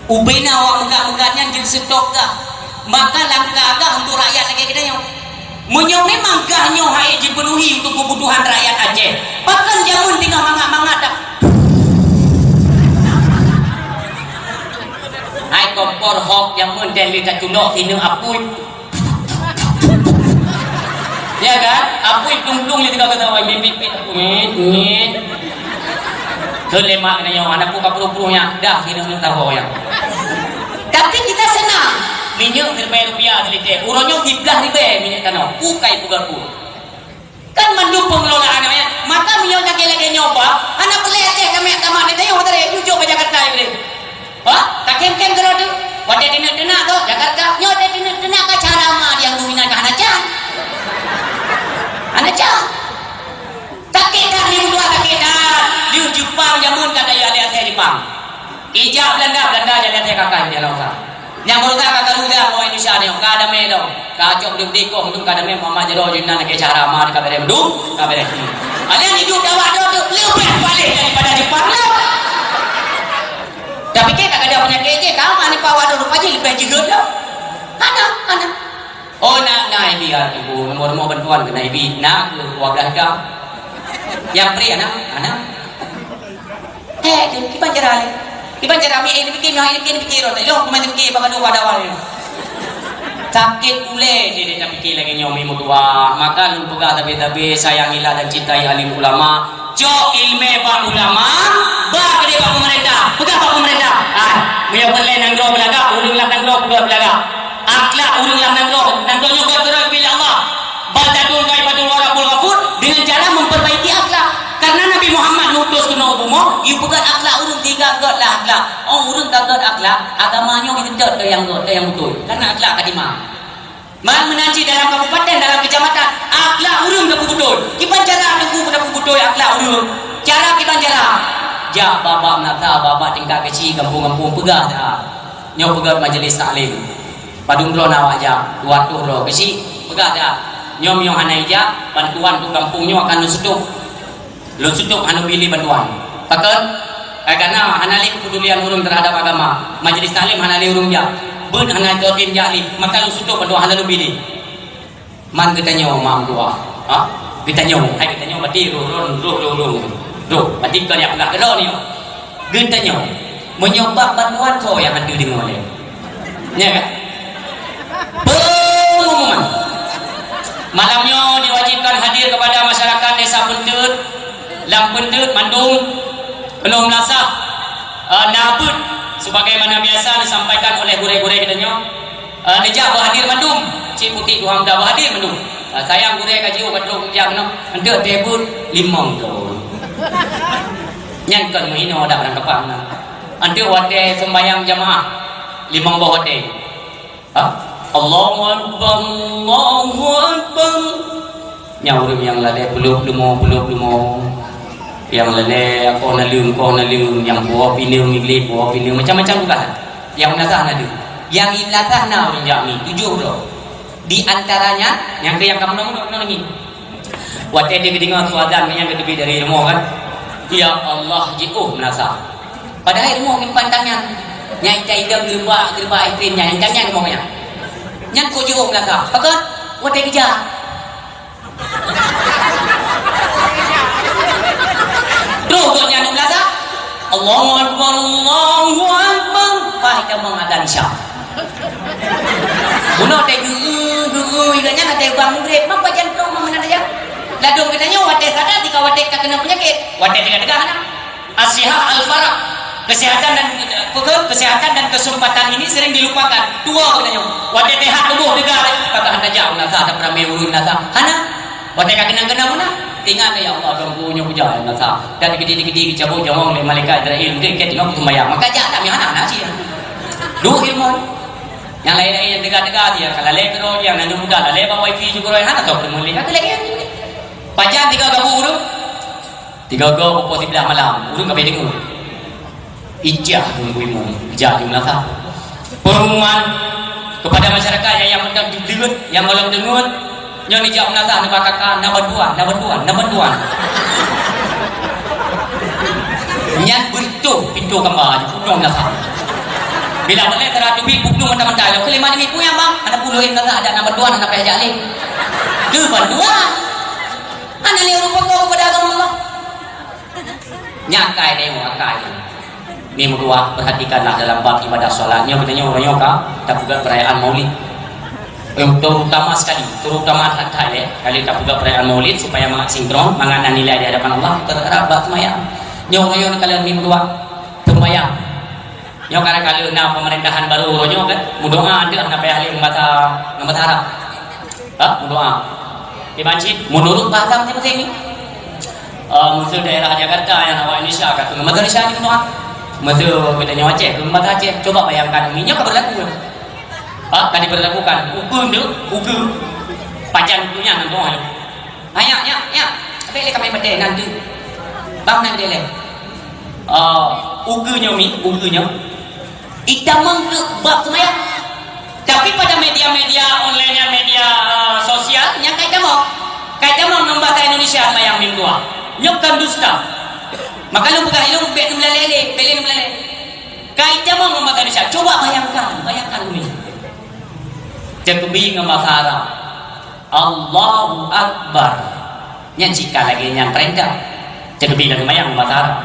Ubena awak meugat-meugat nyan jeuet seutôb gah. Maka langkah gah untuk rakyat lagèe geutanyoe. Meunyoe memang gah nyoe hana jipeunuhi untuk keubutuhan rakyat Aceh, pakon jameun teungoh mangat-mangat dak? Hai kompor hok jameun teuh lé taculok sineuk apui. Ya kan? Apui plung-plung lé tiga kata, "Wai, mit, mit, mit, mit, mit." Keu lé mak keunan nyoe, aneuk ku ka pruh-pruh nyan, dah keuneuk tahu nyan. Tapi kita senang. Minyeuk siribèe rupiah silitè, uroe nyoe siblaih ribèe minyeuk tanoh. Bukai peugah ku. Kan mandum pengelolaan nyoe, maka meunyoe lagèe-lagèe nyoe bah, hana peureulèe lé kami tamat di Tayong Tare, jujok bak Jakarta iblih. Bah, ka kém-kém keudroe teuh. Watèe teuneuk teunak kah Jakarta, nyoe watèe teuneuk teunak kah cara ma diang duina kah hana can. Hana can. Sakét that ni meutuah, sakét that. Di Jepang jameun ka daya lé asèe Jepang. Ijak Belanda, Belanda jadi asèe kakak di dalam usaha. Nyang berusaha ka karu dah orang Indonesia ni, ka damé dong. Ka cok dum dikong tu ka damé Muhammad Jero Yunan ke cara ma ka berem dum, ka berem. Ada ni duk dakwah dok tu lebih paléh daripada Jepang lah. Tapi ke tak ada penyakit je, kamu ni bawa dok rupa je lebih jigit lah. Hana, hana. Oh, na, na, ibi, ah, ibu, nomor-nomor bantuan kena ibi, na, ke keluarga kita. Yang pri, anak, anak. Eh, tu, kiban cara ni. Kiban cara mi, eh, dipikir, mi, eh, dipikir, dipikir, oh, tak, loh, kemana dipikir, bak dua, bak awal ni. Sakét ulèe je dia tak pikir lagi nyoe mi meutuah. Maka lôn peugah tabe-tabe, sayangilah dan cintai alim ulama. Cok ilmè bak ulama, ba keudéh bak pemerintah. Peugah bak pemerintah. Ah, meunyoe peureulèe nanggroe beulagak, ureueng lam nanggroe peugah beulagak. Akhlak ureueng lam nanggroe, nanggroe nyoe geuturot keu Allah. Baldatun thayyibatun wa rabbun ghafur, dengan cara memperbaiki akhlak. Karena Nabi Muhammad ngutus keunoe u bumoe, geupeugöt akhlak ureueng, tiga göt lah akhlak. Oh, ureueng ka göt akhlak, agama nyoe geuteutap keu nyang göt, keu nyang beutôi. Karena akhlak ka dimang. Man meunan cit dalam kabupaten, dalam kecamatan, akhlak ureueng ka peubeutôi. Kiban cara teungku ka peubeutôi akhlak ureueng? Cara kiban cara? Jak bak-bak meunasah, bak-bak tingkat keuchik, gampông-gampông peugah that. Nyoe peugöt majlis taklim. Padum droe na awak jak, dua reutôh droe. Keuchik, peugah that. Nyoe meunyoe hana ijak, bantuan untuk gampông nyoe akan lôn seutôb. Lôn seutôb hana ubri lé bantuan. Pakon? Ai, karena hana lé keupedulian ureueng terhadap agama. Majlis taklim hana lé ureueng jak. Beuet hana totem jak lé. Maka lôn seutôb bantuan hana lôn ubri lé. Man geutanyoe ma meutuah. Ha? Geutanyoe. Hai geutanyoe berarti roh, roh, roh, roh, roh. Roh, berarti kon nyang peugah keudroe nyoe. Geutanyoe. Meunyoe bak bantuan soe nyang hana deungoe lé. Nya kan? Pengumuman. Malam nyoe diwajibkan hadir kepada masyarakat Desa Peunteut, Lam Peunteut mandum, keunoe meulasah, eh, na beuet sebagaimana biasa disampaikan oleh gurèe-gurèe geutanyoe. Eh, neujak beuhadir mandum, Cik Putik Tuha Muda beuhadir mandum. Eh, sayang gurèe ka jiôh ka trok jak keunoe, enteuk teuh beuet limong droe. Nyan kon meuhinoe adak barangkapeue na. Enteuk watèe seumbahyang jamaah, limong boh watèe. Ha? Allahu Akbar, Allahu Akbar. Nyang ureueng nyang lalè peulôh leumo, peulôh leumo. Nyang lalè akoh naleueng, akoh naleueng. Nyang puwoe pineung, igleh puwoe pineung. Macam-macam tugaih. Nyang meunasah na deuh. Nyang meunasah na ureueng jak mi, tujoh droe. Di antaranya, nyang keu nyang ka meunoe-meunoe, meunoe lagèe. Watèe dia geudeungoe su azan, nyan geuteubiet dari rumoh kan. Ya Allah, jiôh meunasah. Padahai rumoh nyimpan tangan. Nyang ita idong geureubak, geureubak es krim nyan, nyang tangan rumoh nyan. Nyan kok jiôh meunasah. Pakon? Watèe geujak. Trôh gobnyan meunasah. Allahu Akbar, Allahu Akbar. Bah, ita meuazan Isya. Bunoe teuh geu-eu, geu-eu, iga nyan watèe bang mugreb, mapa jantung meunan aja. Ladôm geutanyoe watèe sadar, tika watèe ka keunong peunyakét, watèe teuga-teuga hana. As-sihah al-farah, kesehatan dan, kesehatan dan kesempatan ini sering dilupakan. Tuwo geutanyoe, watèe teuhat tuboh teuga, maka hana jak. Asa dak ramé ureueng nasa. Hana. Watèe ka keunong-keunong meunan. Ingat, "Ya Allah, Tuhanku, nyoe kujak nasa." Dan digedi-digedi geucabot nyawöng lé malaikat Israel, "Engkau ka teungoh kusumbayang." Maka jak dak meuhana na cit. Duek ilmu. Nyang laén-laén nyang teuga-teuga dia, ka lalè keudroe, nyang nan muda lalè bak wifi jih keudroe, hana tau ilmu lé. Ka lagèe nyan. Pajan tiga gabu ureueng. Tiga goe pukul siblaih malam, ureueng ka beudeungoe. Ijak ureueng bui mu, ijak di meunasah. Pengumuman kepada masyarakat nyang, nyang mantong deuet, nyang gohlom deungoe, nyoe ijak meunasah, neuba kaka, na bantuan, na bantuan, na bantuan. Nyan beutôi pintoe kamba, jipeunoh meunasah. Bila boleh teurateubi, pukul mantong-mantong. Lôn keu lima nibak puyang, bang. Hana puluh meunasah, ada na bantuan, hana payah jak lé. Keu bantuan. Hana lé ureueng peugah keupada agama Allah. Nyan akai teuh, akai teuh. Ni meutuah, perhatikanlah dalam bab ibadah solat. Nyoe geutanyoe uroe nyoe ka tapeugöt perayaan Maulid. Eh, terutama sekali, terutama that-that lé, kali tapeugöt perayaan Maulid supaya mangat sinkron, mangat na nilai di hadapan Allah, terhadap bab seumayang. Nyoe uroe nyoe ka lheueh ni meutuah, seumayang. Nyoe karena ka lheueh na pemerintahan baru uroe nyoe kan, meudoa deuh hana payah lé ngon basa, ngon basa Arab. Ha? Meudoa. Kiban cit, menurut bahasa masing-masing ni. Ah, meuseu daerah Jakarta nyang awak Indonesia ka keu ngon basa Indonesia ni meudoa. Meuseu geutanyoe Aceh keu ngon basa Aceh. Cuba bayangkan, nyoe ka berlaku kan? Ha? Ka diberlakukan. Ukeue tu, ukeue. Pajan ukeue nyan ngon doa nyoe. Ha, nyak, nyak, nyak. Abéh lé kami maté, nan tu. Bang, nan dia lé. Ah, ukeue nyoe mi, ukeue nyoe. Itamong keu bab seumayang. Tapi pada media-media online, media, eh, sosial, nyan ka itamong. Ka itamong ngon basa Indonesia seumayang minggu. Nyoe kan dusta. Maka lôn peugah ilôn bèk neumeulalè lé, bèk lé neumeulalè. Ka itamong ngon basa Indonesia. Cuba bayangkan, bayangkan umi. Teukeubie ngon basa Arab. Allahu Akbar. Nyan cit ka lagèe nyan peurintah. Teukeubie lam seumayang bahasa Arab.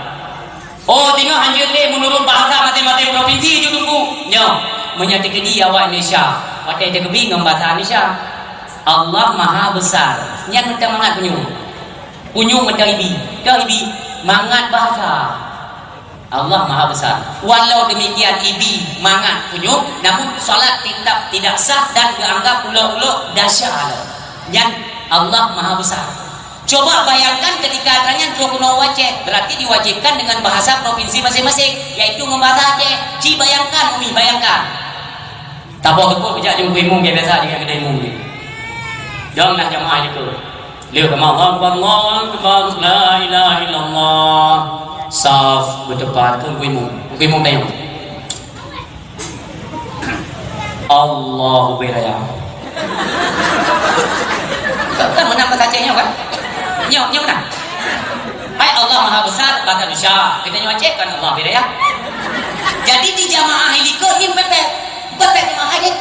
Oh, teungoh hanjeuet lé meunurot bahasa maséng-maséng propinsi ju teungku. Nyoe, meunyoe teukeudi awak Indonesia, watèe teukeubie ngon bahasa Indonesia. Allah Maha Besar. Nyan mantong mangat punyueng. Punyueng mantong ibi. Toh ibi, mangat bahasa. Allah Maha Besar. Walau demikian ibi mangat punyueng, namun salat tetap tidak sah dan geuanggap ulok-ulok desya lom. Nyan Allah Maha Besar. Coba bayangkan ketika atra nyan trok keunoe u Aceh, berarti diwajibkan dengan bahasa provinsi masing-masing, yaitu ngon bahasa Aceh. Ci bayangkan, Umi, bayangkan. Taboh teupeu jak jeuem imum biasa dengan kedai imum ni. Janganlah jamaah itu. Lheueh ka Allahu Akbar, Allahu Akbar, la ilaha illallah. Saf beuteupat keu imum. Keu imum tanyong. Allahu biraya. Kan menang bahasa Aceh nyoe kan? Nyoe, nyoe menang. Hai Allah Maha Besar, bahasa Indonesia. Kita nyoe Aceh kan Allah biraya. Jadi di jamaah ilikot ni pepet. Pepet jamaah Aceh.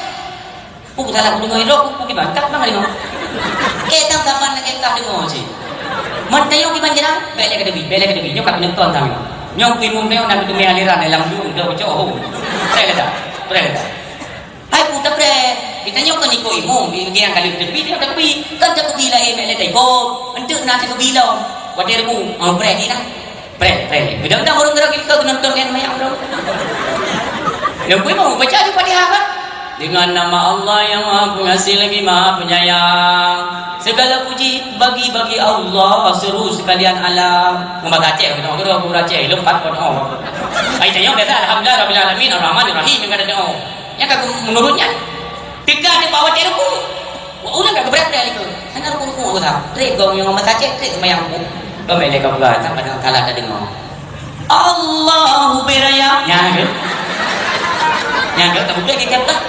Puk dalam deungoe roh, puk kiban, tak bang deungoe. Eh, tang saban lagèe kah deungoe cit. Mon tayong kiban jalan, bèk lé ka debi, bèk lé ka debi. Nyoe ka keuneuk ton tang nyoe. Nyoe keu imum tayong na geuteumé aliran dalam dua, dua bocok ho. Preh lé dah, preh lé dah. Hai puk tapreh. Geutanyoe kon ikot imum, nyang ka lheueh teubi, nyoe teubi. Kan teubi laén, bèk lé taikot. Enteuk na teubi lom. Watèe rebu, oh, preh ni dah. Preh, preh. Mudah-mudahan ureueng geura kita nonton kan mayang, bro. Yang gue mau baca di Fatihah kan? Dengan nama Allah yang Maha Pengasih lagi Maha Penyayang. Segala puji bagi bagi Allah seru sekalian alam. Ngomong Aceh, kita orang orang Aceh, lompat kau tahu. Ai tanya biasa alhamdulillah rabbil alamin arrahmanir rahim yang ada doa. Yang kagum menurutnya. Tiga ada bawa telepon. Wah, ulang kat keberatan itu. Sana ruku-ruku aku tak. Trip kau yang rumah sakit, trip sama yang ruku. Kau main leka pula, tak pada kalah tak dengar. Allahu biraya. Nyang ke? Nyang ke? Tak buka kecap tak?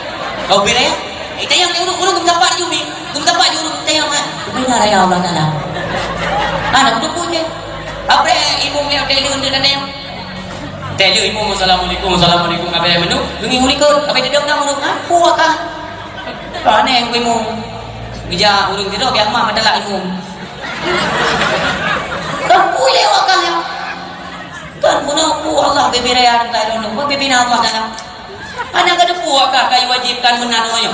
Kau biraya? Eh, tayang ni urut, urut gum tapak je, Umi. Gum tapak je urut tayang, ah. Benar ya Allah Taala. Ah, nak dukung je. Apa imum ni ada ilmu untuk tayang? Tayang imum, assalamualaikum, assalamualaikum. Apa yang menu? Demi mulikut. Apa dia dengar mulut? Apa akak? Pane kuimu. Bija ureueng sidroe biak mak meutalak imu. Kan pui lewat kan ya. Kan bunoe pu Allah bibiraya dan tak ada buat bibina Allah dalam. Anak kada puak kah kayu wajib kan meunan nyoe.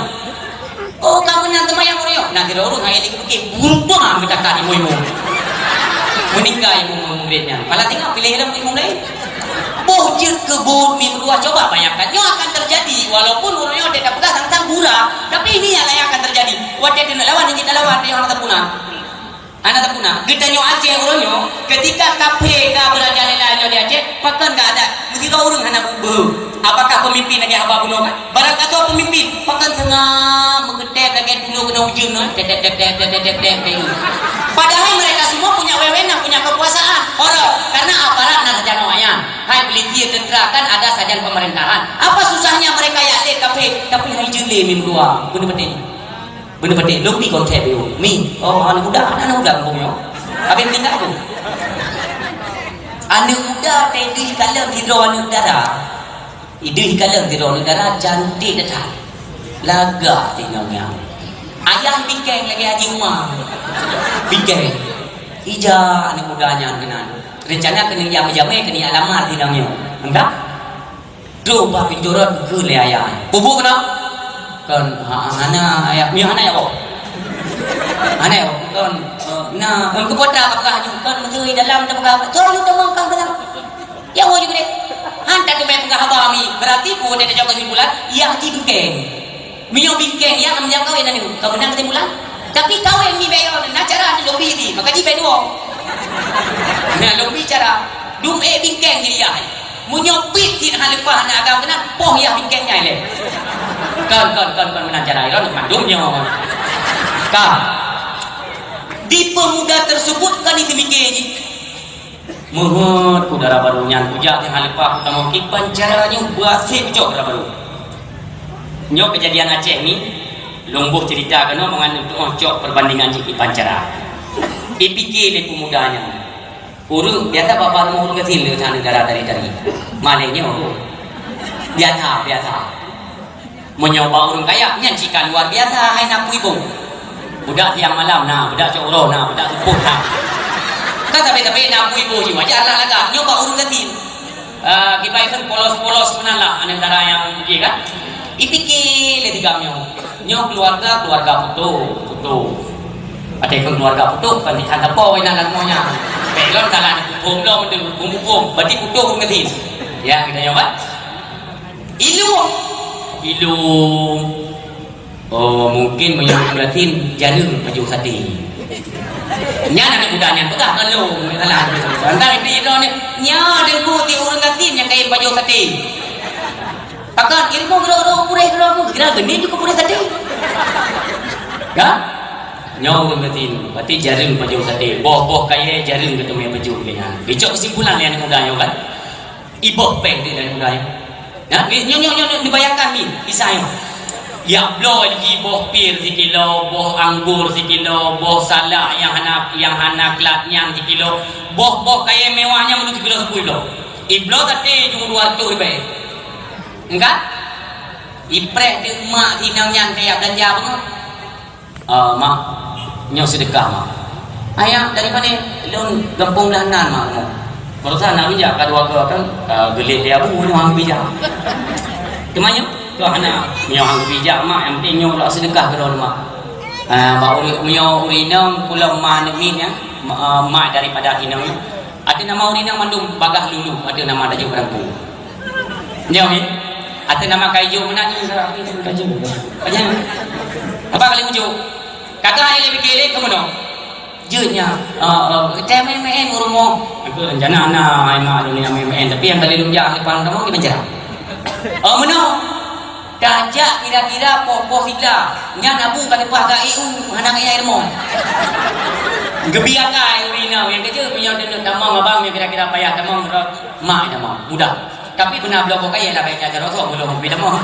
Oh, kamu nan temayang nyoe. Nak kira ureueng hai dikepikir buntong ah meutakak imu-imu. Meuninggai imu murid nyan. Malah tinggal pilih dalam imu lain. Boh jeuet keu buet mi meutuah, coba bayangkan, nyoe akan terjadi, walaupun ureueng nyoe teuka peugah teuntang gura, tapi ini yang akan terjadi. Watèe keuneuk lewat Hana tapuna. Hana tapuna. Geutanyoe Aceh uroe nyoe, ketika kaphé ka beurajalela nyoe di Aceh, pakon ka adat meusidroe ureuëng hana beu-, beu-, apakah pemimpin lagée haba bunoe kan? Barang ka soe pemimpin, pakon seungab meukeuteb lagée tunoe keunoe ujeuen nyoe, teb, teb, teb. Padahal mereka semua punya wewenang, punya kekuasaan. Orang, karena aparat na sajan awaknyan. Hai polisi, tentera kan ada sajan pemerintahan. Apa susahnya mereka jak lé kaphé, tapi hai jeuet lé meudoa. Beuna patéh. Beuna patéh, lôn bi konsep yôh. Mi, oh, aneuk muda, aneuk muda kampung nyoe. Habéh tinggai tu. Aneuk muda tadi kalon sidroe aneuk dara. Idéh kalon sidroe aneuk dara cantik that. Lagak tinoe nyan. Ayah bingkeng lagée Haji Umar. Bingkeng. Ija aneuk muda nyan keunan. Rencana keuneuk jak meujamé, keuneuk jak lamar tinoe nyoe. Entah? Troh bak pintoe rot geukheun lé ayah. Bubuk keunoe? Kon, ha, hana, ayah. Miyuh hana, ya, boh? Hana, ya, boh? Kon, eh, na, kon keupeue tapeugah nyoe? Kon, meuseu dalam tapeugah. Kon, lu teumangkang dalam. Ya, boh, juga deh. Han tateumé peugah haba mi. Berarti, buet tajok keusimpulan, yah jibingkeng. Meunyoe bingkeng, yah akan meujak kawén aneuk. Ka meunan keusimpulan. Tapi kawén mi bèk yoh, na cara aneuk lôn bi di. Maka jibèk dua. Nah, lôn bi cara. Dum ék bingkeng jih yah. Meunyoe pit cit hana leupah aneuk agam keunan, poh yah bingkeng nyan lé. Kon, kon, kon, kon meunan cara. Ilôn mandum nyoe. Ka. Di pemuda tersebut kan itu mikir jih. Meuheuet ku dara barô nyan, kujak teuh leupah kutamong kiban cara nyoe beuaséh kucok dara barô. Nyoe keujadian Aceh ni, lôn boh ceurita keunoe mangat neutu'oh cok peubandingan jih kiban cara. Ipike lé peumuda nyan. Ureueng biasa bak-bak rumoh ureueng gasien le that neugara tari-tari. Malèe nyoe. Biasa, biasa. Meunyoe bak ureueng kaya, nyan cit ka luar biasa, hai na pui boh. Budak siang malam na, budak cok uroe na, budak seupôt na. Kan sabe-sabe na pui boh jih, wajar lah lagak. Nyoe bak ureueng gasien. Ah, kiban kheun polos-polos meunan lah, aneuk dara nyang jih kan. Ipike lé tigam nyoe. Nyoe keuluwarga, keuluwarga putôh, putôh. Watèe kheun keuluwarga putôh, bukan di sana po inan lam nyoe nyan. Bèk lôn salah neupeugah lom, neupeugah, berarti putôh ureueng gasien. Ya, geutanyoe kan? Ilung. Ilung. Oh, mungkin meunyoe ureueng gasien jareueng pajoh saté. Nyan aneuk muda nyan peugah ngon lôn, salah. Sementara di droeneuh, nyan deungon ti ureueng gasien nyang kayém pajoh saté. Pakon ilmu geuroh-roh purèh geuroh kira geunie tu keu purèh saté. Ya? Nyoe ureueng gasien, berarti jareueng pajoh saté. Boh-boh kayèe jareueng geuteumé pajoh lé nyan. Dicok keusimpulan lé aneuk muda nyoe kan? Iboh péng di dalam budaya. Ya, ni, nyoe, nyoe, nyoe, nyoe, dibayangkan ni, kisah nyoe. Ya, bloe lagi boh pir sikilo, boh anggur sikilo, boh salak nyang hana, nyang hana klat nyan sikilo, boh-boh kayèe mewah nyan meunurot sikilo sepuluh kilo. Ibloe saté jumeuh dua ratus ribèe. Enggak? Ipreh deuk mak sinong nyan kaya belanja bangai. "Ah, Mak, nyoe seudeukah, Mak." "Ayah, dari mana?" "Lôn gampông Blah Nan, Mak." Baroesa na bijak ka dua keu kan, ah, geulet dia bu nyoe hang bijak. Teuma nyoe, keu hana, nyoe hang bijak, Mak, nyang penting nyoe lôn seudeukah keu droeneuh, Mak. Ah, bak ureueng, nyoe ureueng inong, pulang ma aneuk miet nyan, ma, ah, mak daripada inong nyoe. Ateueh nama ureueng inong mandum bagah lulu, ateueh nama Dajuk Beurangku. Nyoe, mi. Ateueh nama kaijo meunan nyoe, Dajuk. Aja. Apa kali ujo? Kata ai lé pikir lé keumono. Jeuet nya. Ah, ah, kita main-main ureueng mo. Aku rencana na ai mak dunia main-main, tapi nyang kali lom jak depan kamu di penjara. Oh, meuno. Tajak kira-kira poh-poh siblah. Nyan abu ka leupah ka E U, hana ngaya ilmu. Geubi akai ureueng inong nyang keujeuet, meunyoe deungon tamong abang nyang kira-kira payah tamong rot mak tamong, mudah. Tapi beuna bloe boh kayèe lah, baik aja rosok, belum lebih tamong.